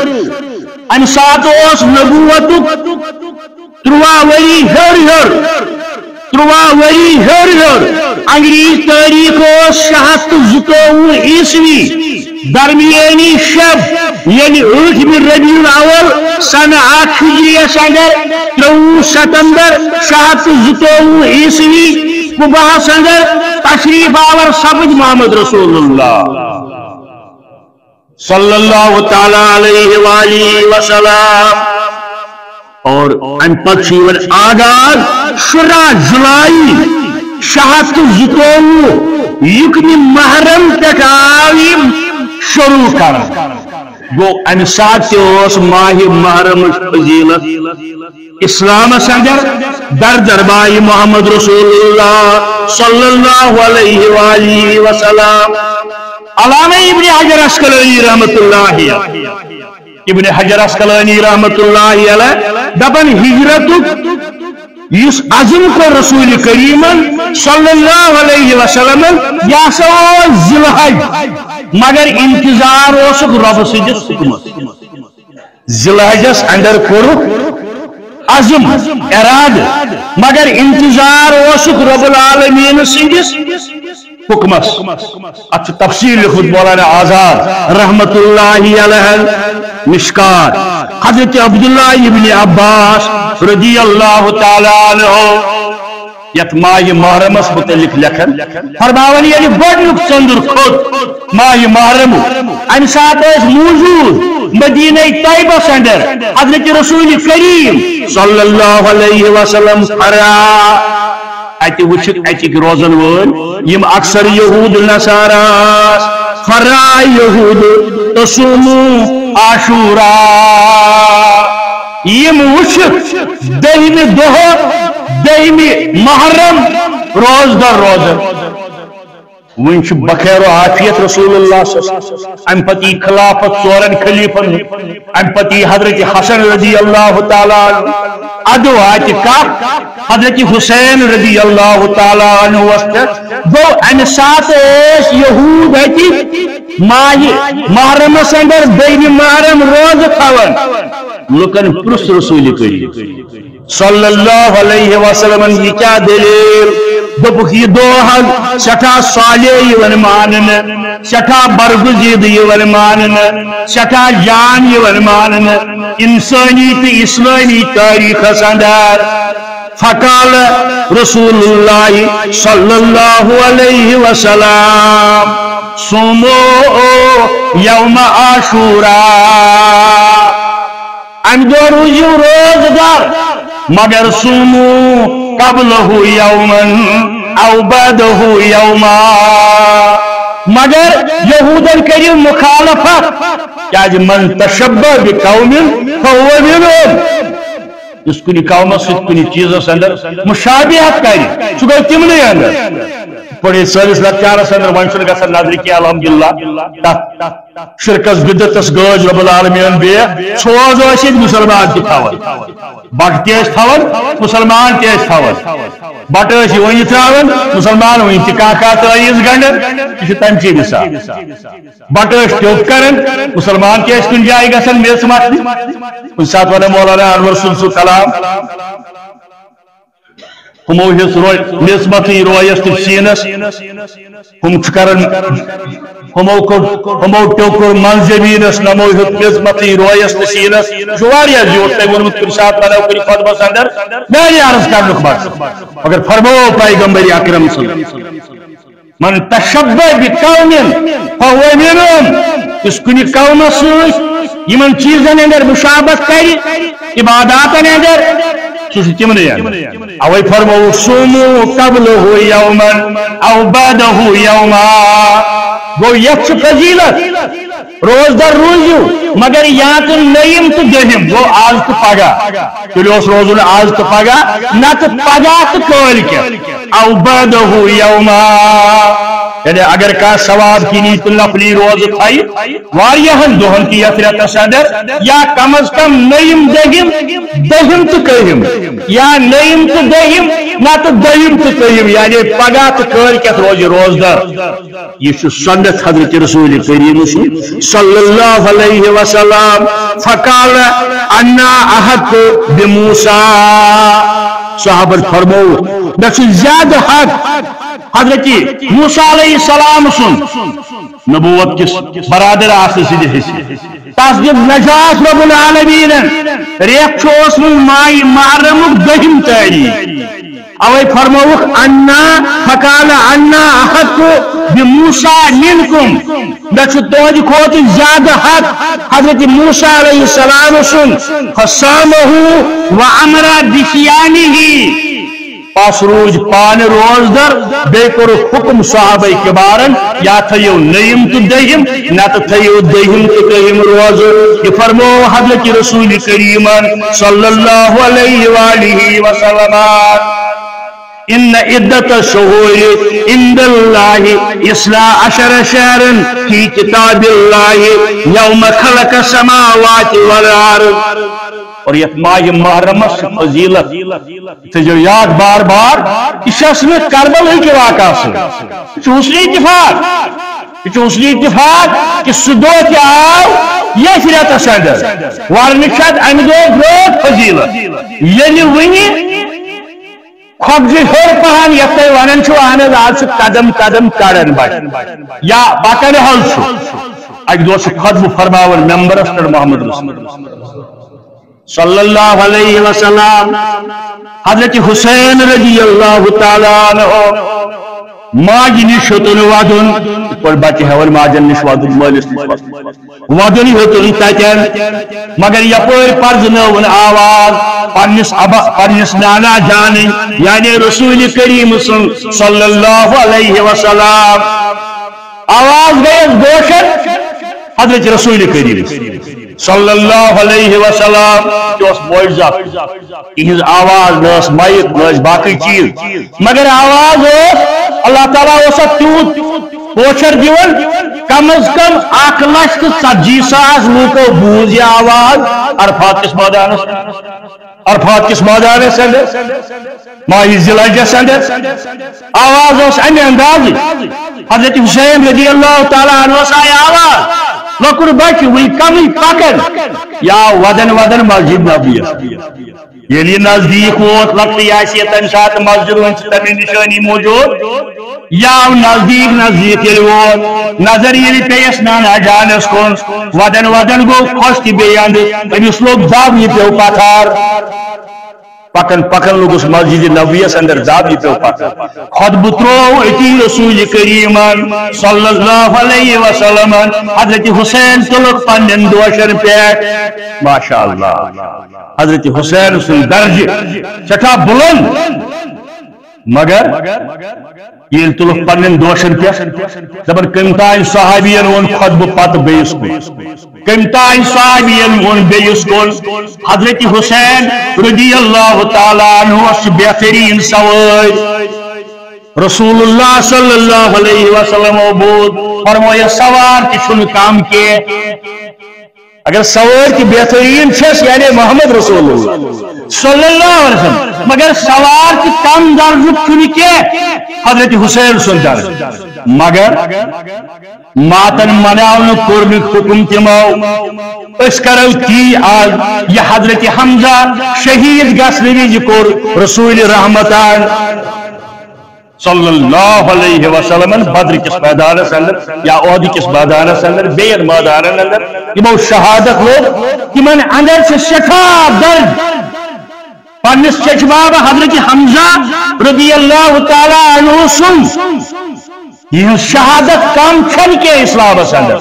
امہِ ساتہٕ اوس نبوتُک ترٛواہ ؤری ہیوٚر ہیوٚر، ترٛواہ ؤری ہیوٚر ہیوٚر۔ انگریز تٲریخ اوس شےٚ ہتھ تہٕ زٕتووُہ عیسوی، درمیٲنی شب، یعنی ٲٹھمہِ ربیع الاول سنہٕ اکھ ہجریَس اندر، ترٛوٚوُہ ستمبر شےٚ ہتھ تہٕ زٕتووُہ عیسوی، قباہس اندر تشریف آور سپٕدۍ محمد رسول اللہ صلی اللہ تعالیٰ علیہ وآلہ وسلم۔ اور امہِ پتہٕ چھُ یِوان آغاز شُراہ جولائی شےٚ ہتھ تہٕ زٕتووُہ، یُکنہِ محرم پٮ۪ٹھ آو یہِ شروع کرنہٕ۔ گوٚو امہِ ساتہٕ تہِ اوس ماہِ محرمٕچ فضیلت اسلامس اندر در دربار محمد رسول اللہ صلی اللہ علیہ وآلہ وسلم۔ علامہ ابن حجر عسقلانی رحمت اللہ علیہ، ابن حجر عسقلانی رحمت اللہ علیہ دپان، ہجرتک یُس عزم کوٚر رسول کریمن صلی اللہ علیہ وسلمن، یہِ ہسا اوس ذی الحج، مگر انتظار اوسُکھ رۄبہٕ سٕنٛدِس حُکمس۔ ذی الحجس اندر کوٚرُکھ عزم، ارادٕ، مگر انتظار اوسُکھ رب العالمین سٕنٛدِس حُکمس۔ اتھ چھُ تفسیر لیوٚکھمُت مولانا آزاد رحمت اللہ علیہ، مشکات، حضرت عبداللہ ابن عباس رضی اللہ تعالی عنہ، یتھ ماہ محرمس متعلق لیکھان، فرماوان، ییٚلہِ گۄڈنیُک ژٔنٛدُر کھوٚت ماہ محرم، امہِ ساتہٕ ٲسۍ موجود مدینہ طیبس اندر حضرت رسول کریم صلی اللہ علیہ وسلم فرا، اتہِ وٕچھِکھ اتِکۍ روزن وٲلۍ، یِم اکثر یہود نصارہ، فرا یہود تصومو عاشورا، یِم وٕچھِکھ دٔہمہِ دۄہ، دٔہمہِ محرم روزدر روزان۔ وۄنۍ چھُ بخیر و عافیت رسول اللہ صلی اللہ علیہ وسلم۔ امہِ پتہٕ یی خلافت ژورن خلیفن ہُنٛد۔ امہِ پتہٕ یی حضرت حسن رضی اللہ تعالیٰ عنہ۔ ادٕ واتہِ کتھ حضرت حسین رضی اللہ تعالیٰ عنہ وس پٮ۪ٹھ۔ گوٚو، امہِ ساتہٕ ٲسۍ یہود اتہِ ماہِ محرمس اندر، دٔہمہِ محرم روزٕ تھاوان۔ لُکن پرُژھ رسول کریم صلی اللہ علیہ وسلمن، یہِ کیٛاہ دٔلیٖل؟ دوٚپُکھ، یہِ دۄہ حظ سٮ۪ٹھاہ صالح یِوان ماننہٕ، سٮ۪ٹھاہ برگزیدٕ یِوان ماننہٕ، سٮ۪ٹھاہ جان یِوان ماننہٕ اِنسٲنی تہٕ اِسلٲمی تٲریٖخس اندر۔ فقال رسول اللہ صلی اللہ علیہ وسلم، صوموا یوم عاشورا، امہِ دۄہ روٗزِو روزدار، مگر صوموا قبلہ یوما او بعدہ یوما، مگر یہودن کٔرِو مخالفت، کیازِ من تشبہ بقوم فہو منہم، یُس کُنہِ قومس سۭتۍ کُنہِ چیٖزس اندر مشابہت کرِ، سُہ گوٚو تِمنٕے اندر۔ پٲٹھۍ سٲنِس لۄکچارس اندر وۄنۍ چھُنہٕ گژھان نظرِ کینٛہہ، الحمدللہ، تتھ شرکس بدعتس گٲج رب العالمین بے، سوز ٲسۍ ییٚتہِ مُسلمان تہِ تھاوان، بٹہٕ تہِ ٲسۍ تھاوان، مُسلمان تہِ ٲسۍ تھاوان، بٹہٕ ٲسۍ یہِ وۄنۍ ترٛاوان، مُسلمان وۄنۍ تہِ کانٛہہ کانٛہہ تعویٖذ گنٛڈان، یہِ چھُ تَمہِ چی مثال۔ بٹہٕ ٲسۍ ٹیوٚپ کران، مُسلمان تہِ ٲسۍ کُنہِ جایہِ گژھان میژ متھنہِ۔ کُنہِ ساتہٕ ونان مولانا انور صٲب سُہ کلام، ہُمو ہیٚژ رو-، میژ متھٕنۍ رویس تہٕ سیٖنس، ہُم چھِ کران، ہُمو کوٚر، ہُمو ٹیوٚپ کوٚر منٛز زٔمیٖنس، نمو ہیوٚت میژ متھٕنۍ رویس تہٕ سیٖنس۔ یہِ چھُ واریاہ زیوٗٹھ تۄہہِ ووٚنمُت کُنہِ ساتہٕ ونو کُنہِ خطبس اندر، میانہِ عرض کرنُک مقصد۔ مگر فرموو پیغمبر اکرم صلی اللہ علیہ وسلم، من تشبہ بقوم فہو منہم، یُس کُنہِ قومس سۭتۍ یِمن چیٖزن اندر مشابہت کرِ، عباداتن اندر، سُہ چھُ تِمنٕے اندر۔ اوے فرمووُکھ، صوموا قبلہ یوما او بعدہ یوما۔ گوٚو، یتھ چھِ فضیلت، روزدار روٗزِو، مگر یا تہٕ نٔیِم تہٕ دٔہِم، گوٚو، آز تہٕ پگاہ۔ تیٚلہِ اوس روزُن آز تہٕ پگاہ، نتہٕ پگاہ تہٕ کٲلۍ کٮ۪تھ۔ او بعدہ یوما، یعنی اگر کانٛہہ ثواب کِنی تہٕ نفلی روزٕ تھایہِ واریاہن دۄہن تہِ یتھ رٮ۪تس اندر، یا کم از کم نٔیِم دٔہِم، دٔہِم تہٕ کٔہِم، یا نٔیِم تہٕ دٔہِم، نتہٕ دٔہِم تہٕ کٔہِم، یعنی پگاہ تہٕ کٲلۍ کٮ۪تھ روزِ روزدار۔ یہِ چھُ سنت حضرت رسول کریم سُنٛد صلی اللہ علیہ وسلم۔ فقال، انا احق بموسیٰ۔ صحابن فرموو، مےٚ چھُ زیادٕ حق حضرت موسیٰ علیہ السلام سُنٛد نبوت کِس برادر آسنہٕ سٕنٛدِ حصہٕ۔ تس دیُت نجات رب العالمینن۔ رٮ۪تھ چھُ اوسمُت ماہِ محرمُک دٔہِم تٲریٖخ۔ اوے فرمووُکھ، انا، فقال، انا احق بموسیٰ منکم، مےٚ چھُ تُہنٛدِ کھۄتہٕ زیادٕ حق حضرت موسیٰ علیہ السلام سُنٛد۔ فصامہ وامر بصیامہ، پس روٗدۍ پانہٕ روزدر، بیٚیہِ کوٚرُکھ حُکم صحابہ کبارن، یا تھٲیِو نٔیِم تہٕ دٔہِم، نتہٕ تھٲیِو دٔہِم تہٕ کٔہِم روزٕ۔ یہِ فرموو حضرت رسول کریمن صلی اللہ علیہ وآلہ وسلم۔ ان عدت الشہور عند اللہ اثنا عشر شہرا فی کتاب اللہ یوم خلق السماوات والارض۔ اور یتھ ماہ محرمس چھِ فضیلت، تھٲیزیو یاد بار بار، یہِ چھَس نہٕ کربلہٕکہِ واقعہ سۭتۍ، یہِ چھُ حسن اتفاق، یہِ چھُ حسن اتفاق کہ سُہ دۄہ تہِ آو ییٚتھۍ رٮ۪تس اندر، ورنہٕ چھِ اتھ امہِ دۄہ برونٛٹھ فضیلت۔ ییٚلہِ وٕنہِ کھۄکھجہِ ہیوٚر پہن یتھ تُہۍ ونان چھِو، اہن حظ، آز چھُ قدم قدم کڑان بچہِ یا پکان حظ چھُ۔ اکہِ دۄہ چھُ خطبہٕ فرماوان ممبرس پٮ۪ٹھ محمد رسول صلی اللہ علیہ وسلم۔ حضرت حسین رضی اللہ تعالیٰ عنہ ماجہِ نِش ہیوٚتُن ودُن، یِتھ پٲٹھۍ بچہِ ہٮ۪وان ماجن نِش ودُن، مٲلِس نِش ودُن۔ ودُن ہیوٚتُن تتٮ۪ن، مگر یپٲرۍ پرزنٲوٕن آواز پننِس ابا، پننِس نانا جانٕنۍ، یعنی رسول کریم سٕنٛز صلی اللہ علیہ وسلم۔ آواز گٔیَس گوشن حضرت رسول کریم صلی اللہ علیہ وسلم۔ یہِ اوس معجزہ۔ تِہنٛز آواز نہ ٲس مایک، نہ ٲسۍ باقٕے چیٖز، مگر آواز اوس، اللہ تعالیٰ اوس اتھ تیوٗت پوچھر دِوان، کم از کم اکھ لچھ تہٕ ژتجی ساس لوٗکو بوٗز یہِ آواز عرفات کِس مٲدانس، عرفات کِس مٲدانس اندر، ماہِ ذی الحجس اندر۔ آواز اوس امہِ اندازٕ۔ حضرت حسین رضی اللہ تعالیٰ عنہ آیہِ آواز، لۄکُٹ بچہِ وٕنہِ کمٕے پکان، یا ودن ودن مسجد نبویس۔ ییٚلہِ یہِ نزدیٖک ووت، لۄکٹٕے آسہِ ہے تَمہِ ساتہٕ مسجد، وۄنۍ چھِ تَمِچ نِشٲنی موٗجوٗد۔ یہِ آو نزدیٖک، نزدیٖک ییٚلہِ ووت، نظر ییٚلہِ پیٚیَس نانا جانَس کُن، وَدَن وَدَن گوٚو خۄش تہِ بیٚیہِ اَنٛدٕ، أمِس لوٚگ دَب، یہِ پیوٚو پَتھر۔ پَکان پَکان لوٚگُس مسجد نبویَس اَندَر دَب، یہِ پیوٚو پَتھر۔ خۄطبہٕ ترٛوو أتی رسول کریٖمن صلی اللہ علیہ وسلمن۔ حضرت حسین تُلُکھ پننٮ۪ن دوشن پٮ۪ٹھ۔ ماشاء اللہ۔ حضرت حسین سُنٛد درجہٕ سٮ۪ٹھاہ بُلند۔ مگر ییٚلہِ تُلُکھ پننٮ۪ن دوشن پٮ۪ٹھ، دَپان، کٔمۍ تام صحابین ووٚن خۄطبہٕ پتہٕ بیٚیِس کُن۔ کٔمۍ تام صحابین ووٚن بیٚیِس کُن۔ حضرت حسین رضی اللہ تعالیٰ عنہ اوس بہتریٖن سوٲرۍ۔ رسول اللہ صلی اللہ علیہ وسلم بوٗز، فرمووُس، سوار تہِ چھُنہٕ کم کینٛہہ۔ اگر سوٲرۍ تہِ بہتریٖن چھس، یعنی محمد رسول اللہ صلی اللہ علیہ وسلم، مگر سوار تہِ کم درجُک چھُنہٕ کینٛہہ، حضرت حسین سُنٛد درجہٕ۔ مگر ماتن مناونہٕ کوٚر نہٕ حُکم تِمو، أسۍ کرو تی آز، یہِ حضرت حمزہ شہید گژھنہٕ وِزِ کوٚر رسول رحمتان صلی اللہ علیہ وسلمن بدر کِس میدانس اندر یا احد کِس میدانس اندر، بیٚین میدانن اندر یِمو شہادت لوٚب، تِمن اندر چھِ سٮ۪ٹھاہ درد پننِس چچہِ بابا حضرت حمزہ رضی اللہ تعالیٰ عنہ سُنٛد۔ یِہٕنٛز شہادت کم چھنہٕ کینٛہہ اسلامس اندر۔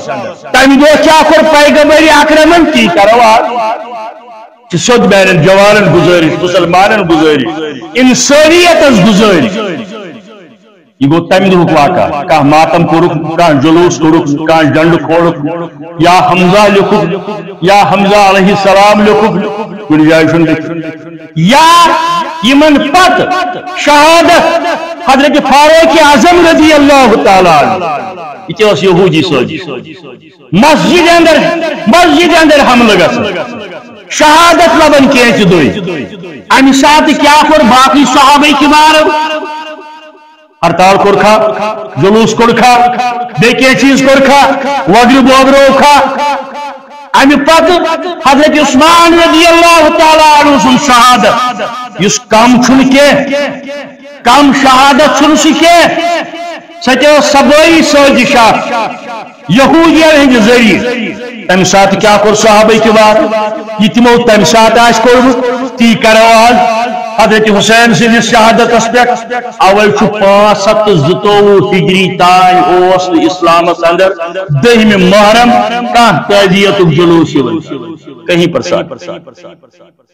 تمہِ دۄہ کیٛاہ کوٚر پیغمبر اکرمن، تی کرو آز۔ چھِ سیوٚد میانٮ۪ن جوانن گُزٲرِش، مُسلمانن گُزٲرِش، اِنسٲنیتس گُزٲرِش۔ یہِ گوٚو تَمہِ دۄہُک واقعہ۔ کانٛہہ ماتم کوٚرُکھ، کانٛہہ جلوٗس کوٚرُکھ، کانٛہہ جنڈٕ کھولُکھ، یا حمزہ لیوٚکھُکھ، یا حمزہ علیہ السلام لیوٚکھُکھ، کُنہِ جایہِ چھُنہٕ لیوٚکھمُت۔ یا یِمن پتہٕ شہادت حضرت فاروق اعظم رضی اللہ تعالیٰ عنہ، یہِ تہِ ٲس یہوٗدی سٲزِش۔ مسجد اندر، مسجد اندر حملہٕ گژھان، شہادت لبان کینٛہہ تہِ دۄہہِ۔ امہِ ساتہٕ کیٛاہ کوٚر باقٕے صحابہ کرام؟ ہڑتال کوٚرکھا، جلوس کوٚرکھا، بیٚیہِ کینٛہہ چیٖز کوٚرکھا، وگرِ بوگرووکھا؟ امہِ پتہٕ حضرت عثمان رضی اللہ تعالیٰ عنہ سُنٛد شہادت، یُس کم چھُنہٕ کینٛہہ، کم شہادت چھُنہٕ سُہ کینٛہہ، سۄ تہِ ٲس سۄ بٲیی سٲزِش اکھ یہوٗدین ہٕنٛدِ ذٔریعہٕ۔ تَمہِ ساتہٕ کیٛاہ کوٚر صحابہ کرام؟ یہِ تِمو تَمہِ ساتہٕ آسہِ کوٚرمُت، تی کرو آز۔ حضرت حسین سٕنٛدِس شہادتس پٮ۪ٹھ اوے چھُ پانٛژھ ہتھ تہٕ زٕتووُہ ہجری تام اوس نہٕ اسلامس اندر دٔہمہِ محرم کانٛہہ تعزیتُک جلوس یِوان۔ کہیں پر ساتھ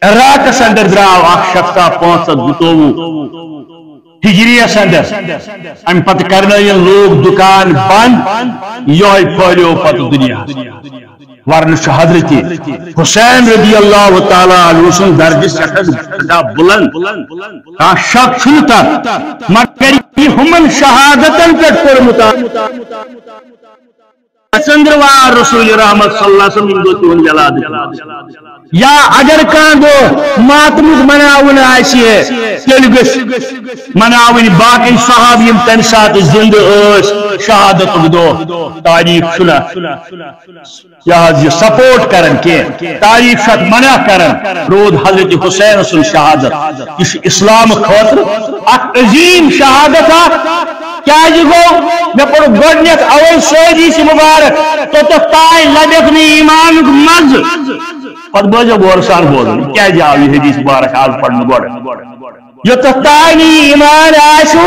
عراقس اندر درٛاو اکھ شخصا پانٛژھ ہتھ زٕتووُہ ہجریس اندر۔ امہِ پتہٕ کرنٲوِن لوٗکھ دُکان بنٛد، یِہوٚے پھٲلیو پتہٕ دُنیاہس۔ ورنہٕ چھُ حضرت حسین رضی اللہ تعالیٰ عنہ سُنٛد درجہٕ سٮ۪ٹھاہ، سٮ۪ٹھاہ بُلنٛد۔ کانٛہہ شک چھُنہٕ تتھ، مگر یہِ ہُمن شہادتن پٮ۪ٹھ کوٚرمُت آ-، ژٔنٛدٕروار رسول رحمت صلی اللہ علیہ وسلم ییٚمہِ دۄہ تِہُنٛد ولادت۔ یا اگر کانٛہہ دۄہ ماتمُک مناوُن آسہِ ہے، تیٚلہِ گٔژھۍ مناوٕنۍ باقٕے صحابہٕ یِم تَمہِ ساتہٕ زِنٛدٕ ٲسۍ، شہادتُک دۄہ۔ تاریخ چھُنہٕ یہِ حظ یہِ سپورٹ کران کینٛہہ، تاریخ چھُ اَتھ منع کران۔ روٗد حضرت حسین سُنٛد شہادت، یہِ چھُ اسلام خٲطرٕ اکھ عظیٖم شہادت اکھ۔ کیازِ گوٚو؟ مےٚ پوٚر گۄڈٕنیتھ اوے سٲری چھِ مُبارک، توٚتتھ تام لبیکھ نہٕ ایٖمانُک مَزٕ۔ پتہٕ بوزو غور سان بوزُن، کیازِ آو یہِ حدیث مُبارک آز پرنہٕ گۄڈٕ؟ یوٚتتھ تام نہٕ یہِ ایٖمان آسہِ،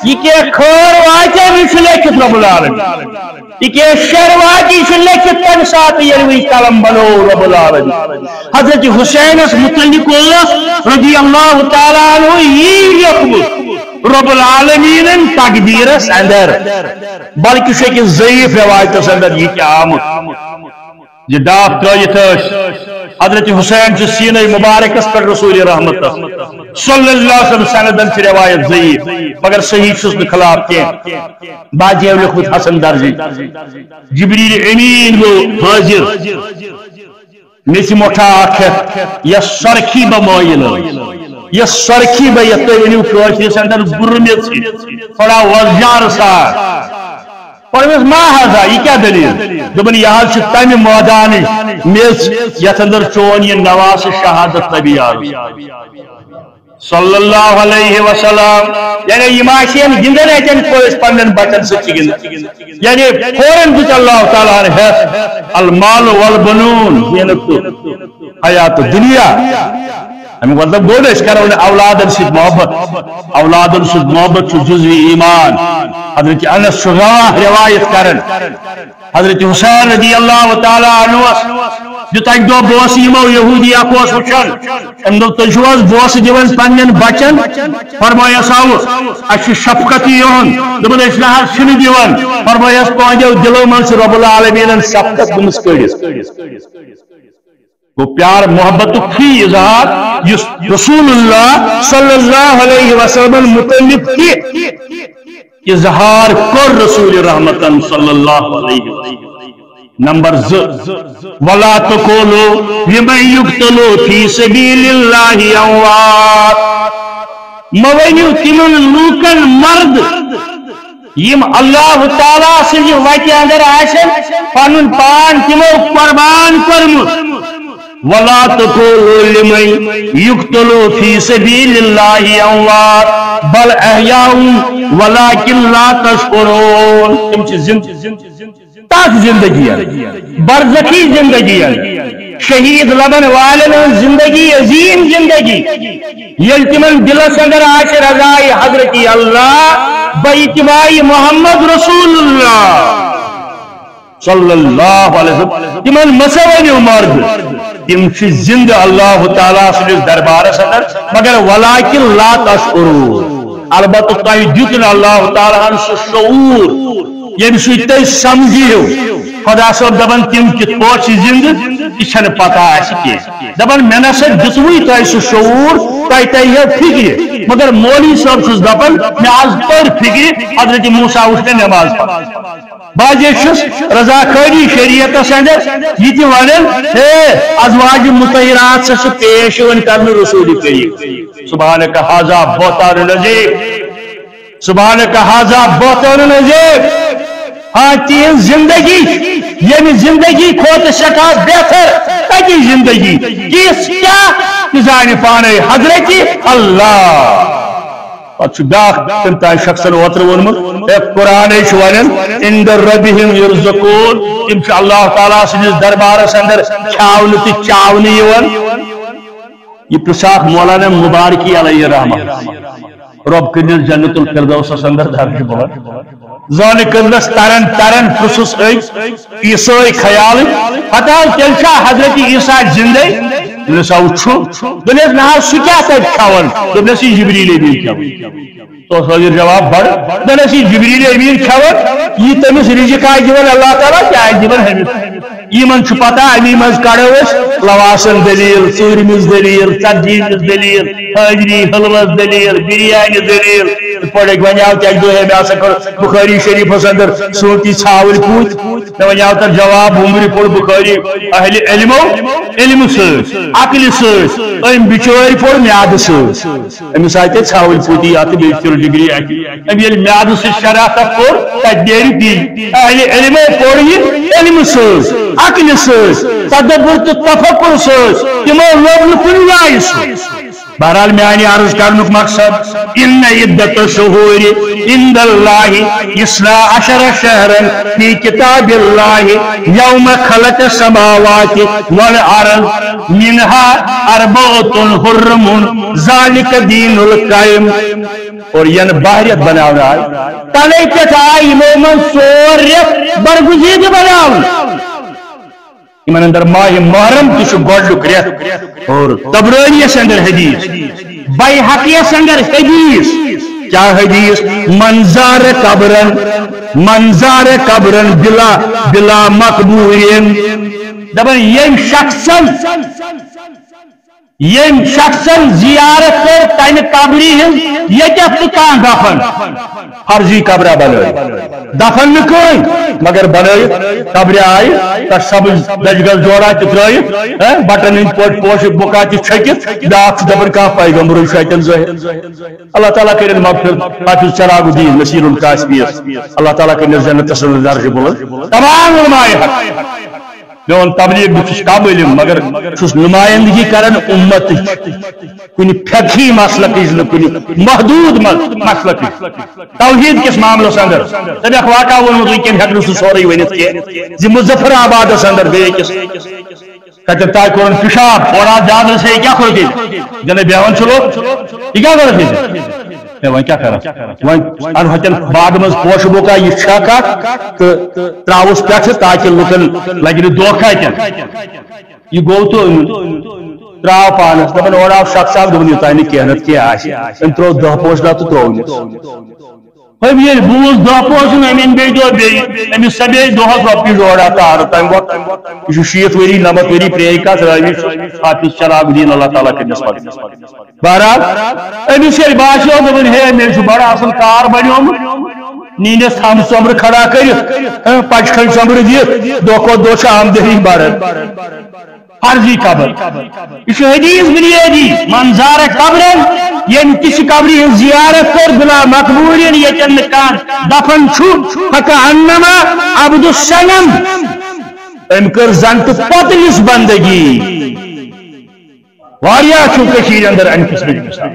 یہِ کینٛہہ خٲر واتہِ، یہِ چھُ لیکھِتھ رب العالمین۔ یہِ کینٛہہ شر واتہِ، یہِ چھُ لیکھِتھ تمہِ ساتہٕ، ییٚلہِ وۄنۍ قلم بنوو رب العالمین۔ حضرت حسینس متعلق اوس رضی اللہ تعالیٰ عنہ یی لیوٚکھمُت رب العالمینن تقدیرس اندر، بلکہ چھُ أکِس ضعیف روایتس اندر یہِ تہِ آمُت۔ یہِ ڈاکھ ترٲوِتھ ٲسۍ۔ حضرت حسین چھُ سیٖنَے مُبارکَس پٮ۪ٹھ رسول رحمتس صلی اللہ علیہ وسلم سندن چھِ روایت ضعیف، مگر صحیح چھُس نہٕ خلاف کینٛہہ۔ باقی لیوٚکھمُت حسن درجی، جبریل امین گوٚو حٲضِر، میٚژِ مۄٹھا اکھ ہٮ۪تھ، یۄس سۄرخی بہ مٲیِل ٲس، یۄس سۄرخی بہ، یتھ تُہۍ ؤنِو کٲشرِس اندر گُرٕ میٚژ، تھوڑا وۄزجار سان۔ فرموس، ما ہذا، یہِ کیٛاہ دٔلیٖل؟ دوٚپُن، یہِ حظ چھُ تَمہِ مٲدانٕچ میٚژ، یَتھ اندر چون یہِ نواسہٕ شہادت نبی آو۔ صلی اللہ علیہ وسلم۔ یعنی یِم آسہِ ہن گِنٛدان اَتٮ۪ن پٲٹھۍ پننٮ۪ن بچن سۭتۍ چھِ گِنٛدان۔ یعنی فوراً دیُت اللہ تعالیٰ ہن ہٮ۪س، المال والبنون، زینت تہٕ حیات دنیا۔ اَمیُک مطلب گوٚو نہٕ أسۍ کرو نہٕ اولادن سۭتۍ محبت۔ اولادن سۭتۍ محبت چھُ جزوِ ایمان۔ حضرت انس چھُ گواہ روایت کران۔ حضرت حسین رضی اللہ تعالیٰ عنہ دیُت اَکہِ دۄہ بوسہٕ یِمو یہودی اکھ اوس وٕچھان۔ أمۍ دوٚپ، "تُہۍ چھِو حظ بوسہٕ دِوان پننٮ۪ن بچن؟" فرمایس، "اَسہِ چھِ شفقت یِہُنٛد۔" دوٚپُن، "أسۍ نہ حظ چھِنہٕ دِوان۔" فرمایس، "تُہنٛدیو دِلو منٛز چھِ رب العالمینن شفقت گٔمٕژ کٔڑِتھ۔" گوٚو پیار محبتُک فی اظہار، یُس رسول اللہ صلی اللہ علیہ وسلم متعلق تہِ اظہار کوٚر رسول رحمتن صلی اللہ علیہ وسلم۔ نمبر زٕ، ولا تقولوا لمن يقتل في سبيل الله اموات۔ مہ ؤنِو تِمن لوٗکن مرد یِم اللہ تعالیٰ سٕنٛزِ وتہِ اندر آسن پنُن پان تِمو قربان کوٚرمُت۔ ولا تقولوا لمن يقتل في سبيل الله اموات بل احياء ولكن لا تشعرون۔ تِم چھِ زِندٕ۔ تَتھ زندگی، برزخی زندگی، شہید لبن والن ہٕنٛز زندگی، عظیم زندگی، ییٚلہِ تِمن دِلس اندر آسہِ رضایہِ حضرت اللہ، بہ اتباع محمد رسول اللہ صلی اللہ علیہ وسلم، تِمن مہ سا ؤنِو مرد، تِم چھِ زندٕ اللہ تعالیٰ سٕنٛدِس دربارس اندر، مگر ولكن لا تشعرون۔ البتہ تۄہہِ دیُت نہٕ اللہ تعالیٰ ہن سُہ شعور، ییٚمہِ سۭتۍ تُہۍ سمجھِو۔ خدا صٲب دپان، تِم کِتھ پٲٹھۍ چھِ زِندٕ، یہِ چھَنہٕ پتہ اَسہِ کینٛہہ۔ دپان، مےٚ نہ سا دیُتوُے تۄہہِ سُہ شعور، تۄہہِ تَرِ ہے فِکرِ۔ مگر مولوی صٲب چھُس دپان، مےٚ آز توٚر فِکرِ، حضرت موسیٰ وُچھ مےٚ نٮ۪ماز پران۔ بہٕ حظ چھُس رضاکٲری شریعتس اندر یہِ تہِ ونان، ہے، ازواج مطہرات سا چھُ پیش یِوان کرنہٕ رسول کریم۔ سبحانک ھذا بہتان عظیم۔ سبحانک ھذا بہتان عظیم۔ ہاں، تِہنٛز زندگی، ییٚمہِ زندگی کھۄتہٕ سٮ۪ٹھاہ بہتر کتہِ زندگی؟ کِژھ کیٛاہ؟ تہِ زانہِ پانے حضرت اللہ۔ پتہٕ چھُ بیٛاکھ تٔمۍ تام شخصن اوترٕ ووٚنمُت، ہے، قرآنے چھُ ونان، عند ربهم يرزقون، تِم چھِ اللہ تعالیٰ سٕنٛدِس دربارس اندر کھیاونہٕ تہٕ چاونہٕ یِوان۔ یہ پرژھاکھ مولانا مبارکی علیہ رحمہ، رۄب کٔرنس جنت الفردوسس اندر درجہ بلند۔ زانہِ کٔرنس ترن ترن پرژھُس أمۍ، عیسٲے خیالٕکۍ، ہتہٕ حظ تیٚلہِ چھا حضرت عیسیٰ زندے؟ دوٚپنس، آ، چھُ۔ دوٚپنس، نہ حظ، سُہ کیٛاہ تتہِ کھٮ۪وان؟ دوٚپنس، یہِ جبریل امین کھٮ۪وان۔ تو حٲضِر جواب بڑٕ۔ دپان ٲسۍ، یہِ جبریل امین کھٮ۪وان، یہِ تٔمِس رزق آسہِ دِوان اللہ تعالیٰ، تہِ آسہِ دِوان ہُمِس۔ یِمن چھُ پتہ، امی منٛز کڑو أسۍ لواسن دلیل، ژوٗرمِس دلیل، ژتجیمِس دلیل، حٲضری حلوس دلیل، بریانی دلیل۔ یِتھ پٲٹھۍ أکۍ ونیاو تہِ اکہِ دۄہ، ہے، مےٚ ہسا کٔر بخاری شریفس اندر سونتی ژھاوٕلۍ پوٗتۍ۔ مےٚ ونیاو تتھ جواب، وُمبرِ پوٚر بخاری اہلِ علمو علمہٕ سۭتۍ، عقلہِ سۭتۍ، أمۍ بچٲرۍ پوٚر میادٕ سۭتۍ۔ أمِس آیہِ تَتہِ ژھاوٕلۍ پوٗتی اَتھ تہٕ بیٚیہِ چھِ تِلہٕ ڈگری اَتہِ۔ أمۍ ییٚلہِ میادٕ سۭتۍ شرافت کوٚر، تَتہِ نیرِ تی۔ اہلِ علمو پوٚر یہِ علمہٕ سۭتۍ، عقلہِ سۭتۍ، تدبر تہٕ تفکر سۭتۍ۔ تِمو لوٚب نہٕ کُنہِ جایہِ سُہ۔ بہرحال، میانہِ عرض کرنُک مقصد، ان عدت الشہور عند اللہ اثنا عشر شہرا فی کتاب اللہ یوم خلق السماوات والارض منها اربعۃ حرم ذالک دین القیم۔ اور ین باہریت بناونہٕ آیہِ، تنے پٮ۪ٹھ آیہِ یِمو منٛز ژور رٮ۪تھ برگزیدٕ بناونہٕ۔ یِمن اندر ماہِ محرم تہِ چھُ گۄڈنیُک رٮ۪تھ۔ اور طبرانیس اندر حدیث، بیہقیس اندر حدیث۔ کیا حدیث؟ من زار قبرا، من زار قبرا بلا، بلا مقبور۔ دپان، یم شخصن، یم شخصن زیارت کٔر تمہِ قبرِ ہٕنٛز، ییٚتٮ۪تھ نہٕ کانٛہہ دفن۔ فرضی قبرہ بنٲوِتھ۔ دفن نہٕ کٕہٕنۍ، مگر بنٲوِتھ قبرِ آیہِ، تتھ سبز دجگل جوڑا تہِ ترٲوِتھ، ہہ، بٹن ہٕنٛدۍ پٲٹھۍ پوشہِ بُکا تہِ چھٔکِتھ، بیٛاکھ چھُ دپان کانٛہہ پیغمبرٕے چھُ اتٮ۪ن ظٲہِر۔ اللہ تعالیٰ کٔرِن مغفرت حافظ چراغ الدین نصیر القاسمیس، اللہ تعالیٰ کٔرِنس جنتس منٛز درجہٕ بُلند۔ تمام علماء حق۔ میون تبلیغ، بہٕ چھُس کم علم، مگر چھُس نمائندگی کران امتٕچ، کُنہِ فقہی مسلکٕچ نہٕ، کُنہِ محدود م-، مسلکٕچ۔ توحید کِس معاملس اندر، تٔمۍ اکھ واقعہ ووٚنمُت، وٕنکیٚن ہٮ۪کہٕ نہٕ سُہ سورُے ؤنِتھ کینٛہہ، زِ مظفر آبادس اندر بیٚیہِ أکِس کتٮ۪ن تانۍ کوٚرُن پِشاب، اور اتھ زیادٕ سے کیٛاہ کوٚرُکھ ییٚتہِ؟ جناب بیہوان چھُ لوٚگ، یہِ کیٛاہ کوٚرُکھ ییٚتہِ؟ ہے، وۄنۍ کیٛاہ کرو؟ وۄنۍ اَنہوتٮ۪ن باغہٕ منٛز پوشہٕ بوکا یہِ چھکھ اکھ تہٕ ترٛاوُس پٮ۪ٹھٕ، تاکہِ لُکن لگہِ نہٕ دھوکہ اتٮ۪ن۔ یہِ گوٚو تہٕ أنِن۔ ترٛاو پانس، دپان، اورٕ آو شخص اکھ، دوٚپُن، یوٚتام نہٕ کینٛہہ نتہٕ کینٛہہ آسہِ۔ أمۍ ترٛوو دَہ پوش لَتہٕ ترٛوونس۔ أمۍ ییٚلہِ بوٗز دَہ پوش، أمۍ أنۍ بیٚیہِ دۄہ بیٚیہِ۔ أمِس سپے دۄہس رۄپیہِ ڈۄڈ ہتھ تارٕ تَمہِ وقتہٕ۔ یہِ چھُ شیٖتھ ؤری، نَمَتھ ؤری پرٛٲنۍ کَتھ، رٲوی چھُ حافظ چراغ الدین، اللہ تعالیٰ کٔرِنَس پَتہٕ۔ بہرحال، أمِس ییٚلہِ باسیو، دوٚپُن، ہے، مےٚ چھُ بڑٕ اصل کار بنیومُت۔ نیٖنس تھمب سۄمبرٕ کھڑا کٔرِتھ، ہہ، پچہِ کھنڈ سۄمبرٕ دِتھ، دۄہ کھۄتہٕ دۄہ چھِ آمدنی بڑان۔ فرضی قبر۔ یہِ چھُ حدیث بنیادی، من زار قبرا، ییٚمۍ تہِ چھِ قبرِ ہٕنٛز زیارت کٔر، بلا مقبورین، ییٚتٮ۪ن نہٕ کانٛہہ دفن چھُ، فکأنما عبد الصنم۔ أمۍ کٔر زن تہٕ پۄتلِس بندگی۔ واریاہ چھُ کٔشیٖرِ اندر امہِ قٕسمٕکۍ مثال۔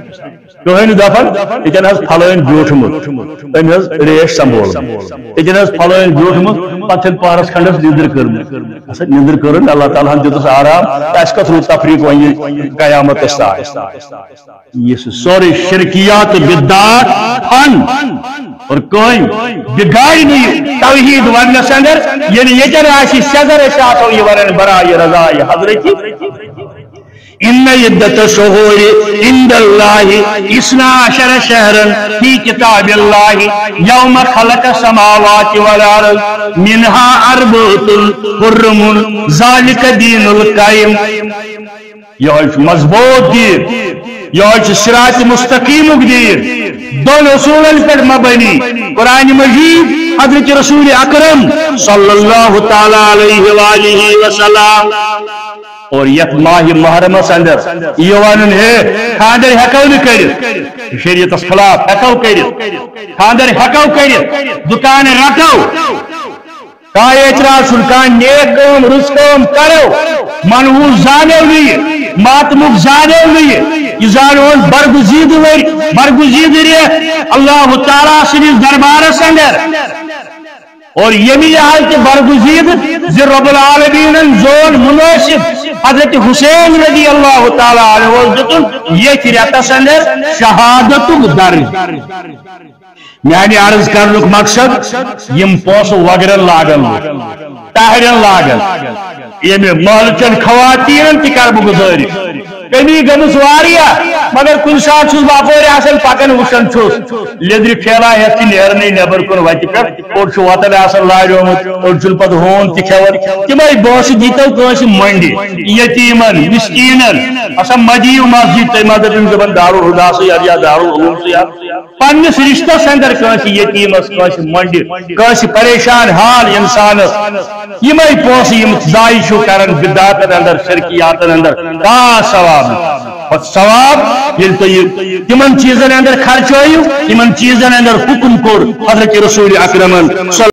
کٕہٕنۍ نہٕ دپان، ییٚتٮ۪ن حظ پھلٲنۍ بیوٗٹھمُت، أمۍ حظ ریش سنبھولمُت۔ ییٚتٮ۪ن حظ پھلٲنۍ بیوٗٹھمُت، پتہٕ چھَنہٕ پہرس کھنڈس نِندٕر کٔرمٕژ۔ اچھا، نِندٕر کٔرٕن، اللہ تعالیٰ ہن دیُتس آرام، تہٕ اَسہِ کتھ روٗد تفریٖق وۄنۍ یہِ قیامتس تام؟ یہِ چھُ سورُے شرکیات، بدعات، فن اور کٕہٕنۍ بگاڑِ نہٕ یہِ توحید وننس اندر، ییٚلہِ ییٚتٮ۪ن آسہِ سیٚزر، أسۍ آسو یہِ ونان برائے رضائے حضرتی۔ ان عدت الشہور عند اللہ اثنا عشر شہرا فی کتاب اللہ یوم خلق السماوات والارض منها اربعۃ حرم ذالک دین القیم۔ یہوے چھُ مضبوط دین، یہوے چھُ صراط مستقیمُک دین، دۄن اصوٗلن پٮ۪ٹھ مبنی، قرآن مجید، حضرت رسول اکرم صلی اللہ تعالیٰ علیہ وآلہ وسلم۔ اور یتھ ماہ محرمس اندر یہِ ونُن، ہے، خاندر ہیکو نہٕ کٔرِتھ، شریعتس خلاف ہیکو کٔرِتھ، خاندر ہیکو کٔرِتھ، دُکان رٹو، کانٛہہ اعتراض چھُنہٕ، کانٛہہ نیک کٲم، رٕژ کٲم کرو، منحوس زانو نہٕ یہِ، ماتمُک زانو نہٕ یہِ، یہِ زانہون برگزیدٕ ؤرۍ، برگزیدٕ رٮ۪تھ، اللہ تعالیٰ سٕنٛدِس دربارس اندر۔ اور ییٚمہِ لحاظ تہِ برگزیدٕ زِ رب العالمینن زون مناسب حضرت حسین رضی اللہ تعالیٰ عنہ اوس دیُتمُت ییٚتھۍ رٮ۪تس اندر شہادتُک درج۔ میانہِ عرض کرنُک مقصد، یِم پونٛسہٕ وۄگرن لاگن لُکھ، ٹہرن لاگن، ییٚمہِ محلہٕ چٮ۪ن خواتیٖنن تہِ کرٕ بہٕ گُزٲرِش۔ کمی گٔمٕژ واریاہ، مگر کُنہِ ساتہٕ چھُس بہٕ اپٲرۍ آسان پکان، وٕچھان چھُس، لیٚدرِ ٹھیلہ ہٮ۪تھ چھِ نیرانٕے نٮ۪بر کُن وتہِ پٮ۪ٹھ، اوٚڑ چھُ وۄتان آسان لاریومُت، اوٚڑ چھُنہٕ پتہٕ ہوٗن تہِ کھٮ۪وان۔ تِمے پونٛسہٕ دیٖتو کٲنٛسہِ مۄنٛڈِ، یتیٖمن، مسکیٖنن۔ آسان مہ دِیِو مسجد، تُہۍ مہ دٔپِو، دپان دارالہداسٕے یا، یا دارالعلومسٕے یا۔ پننِس رشتس اندر کٲنٛسہِ یتیٖمس، کٲنٛسہِ مۄنٛڈِ، کٲنٛسہِ پریشان حال انسانس، یِمے پونٛسہٕ یِم ضایع چھِو کران بدعاتن اندر، شرکیاتن اندر، کانٛہہ ثواب نہٕ۔ پتہٕ ثواب، ییٚلہِ تُہۍ یہِ تِمن چیٖزن اندر خرچٲیِو، یِمن چیٖزن اندر حکم کوٚر حضرت رسول اکرمن صلی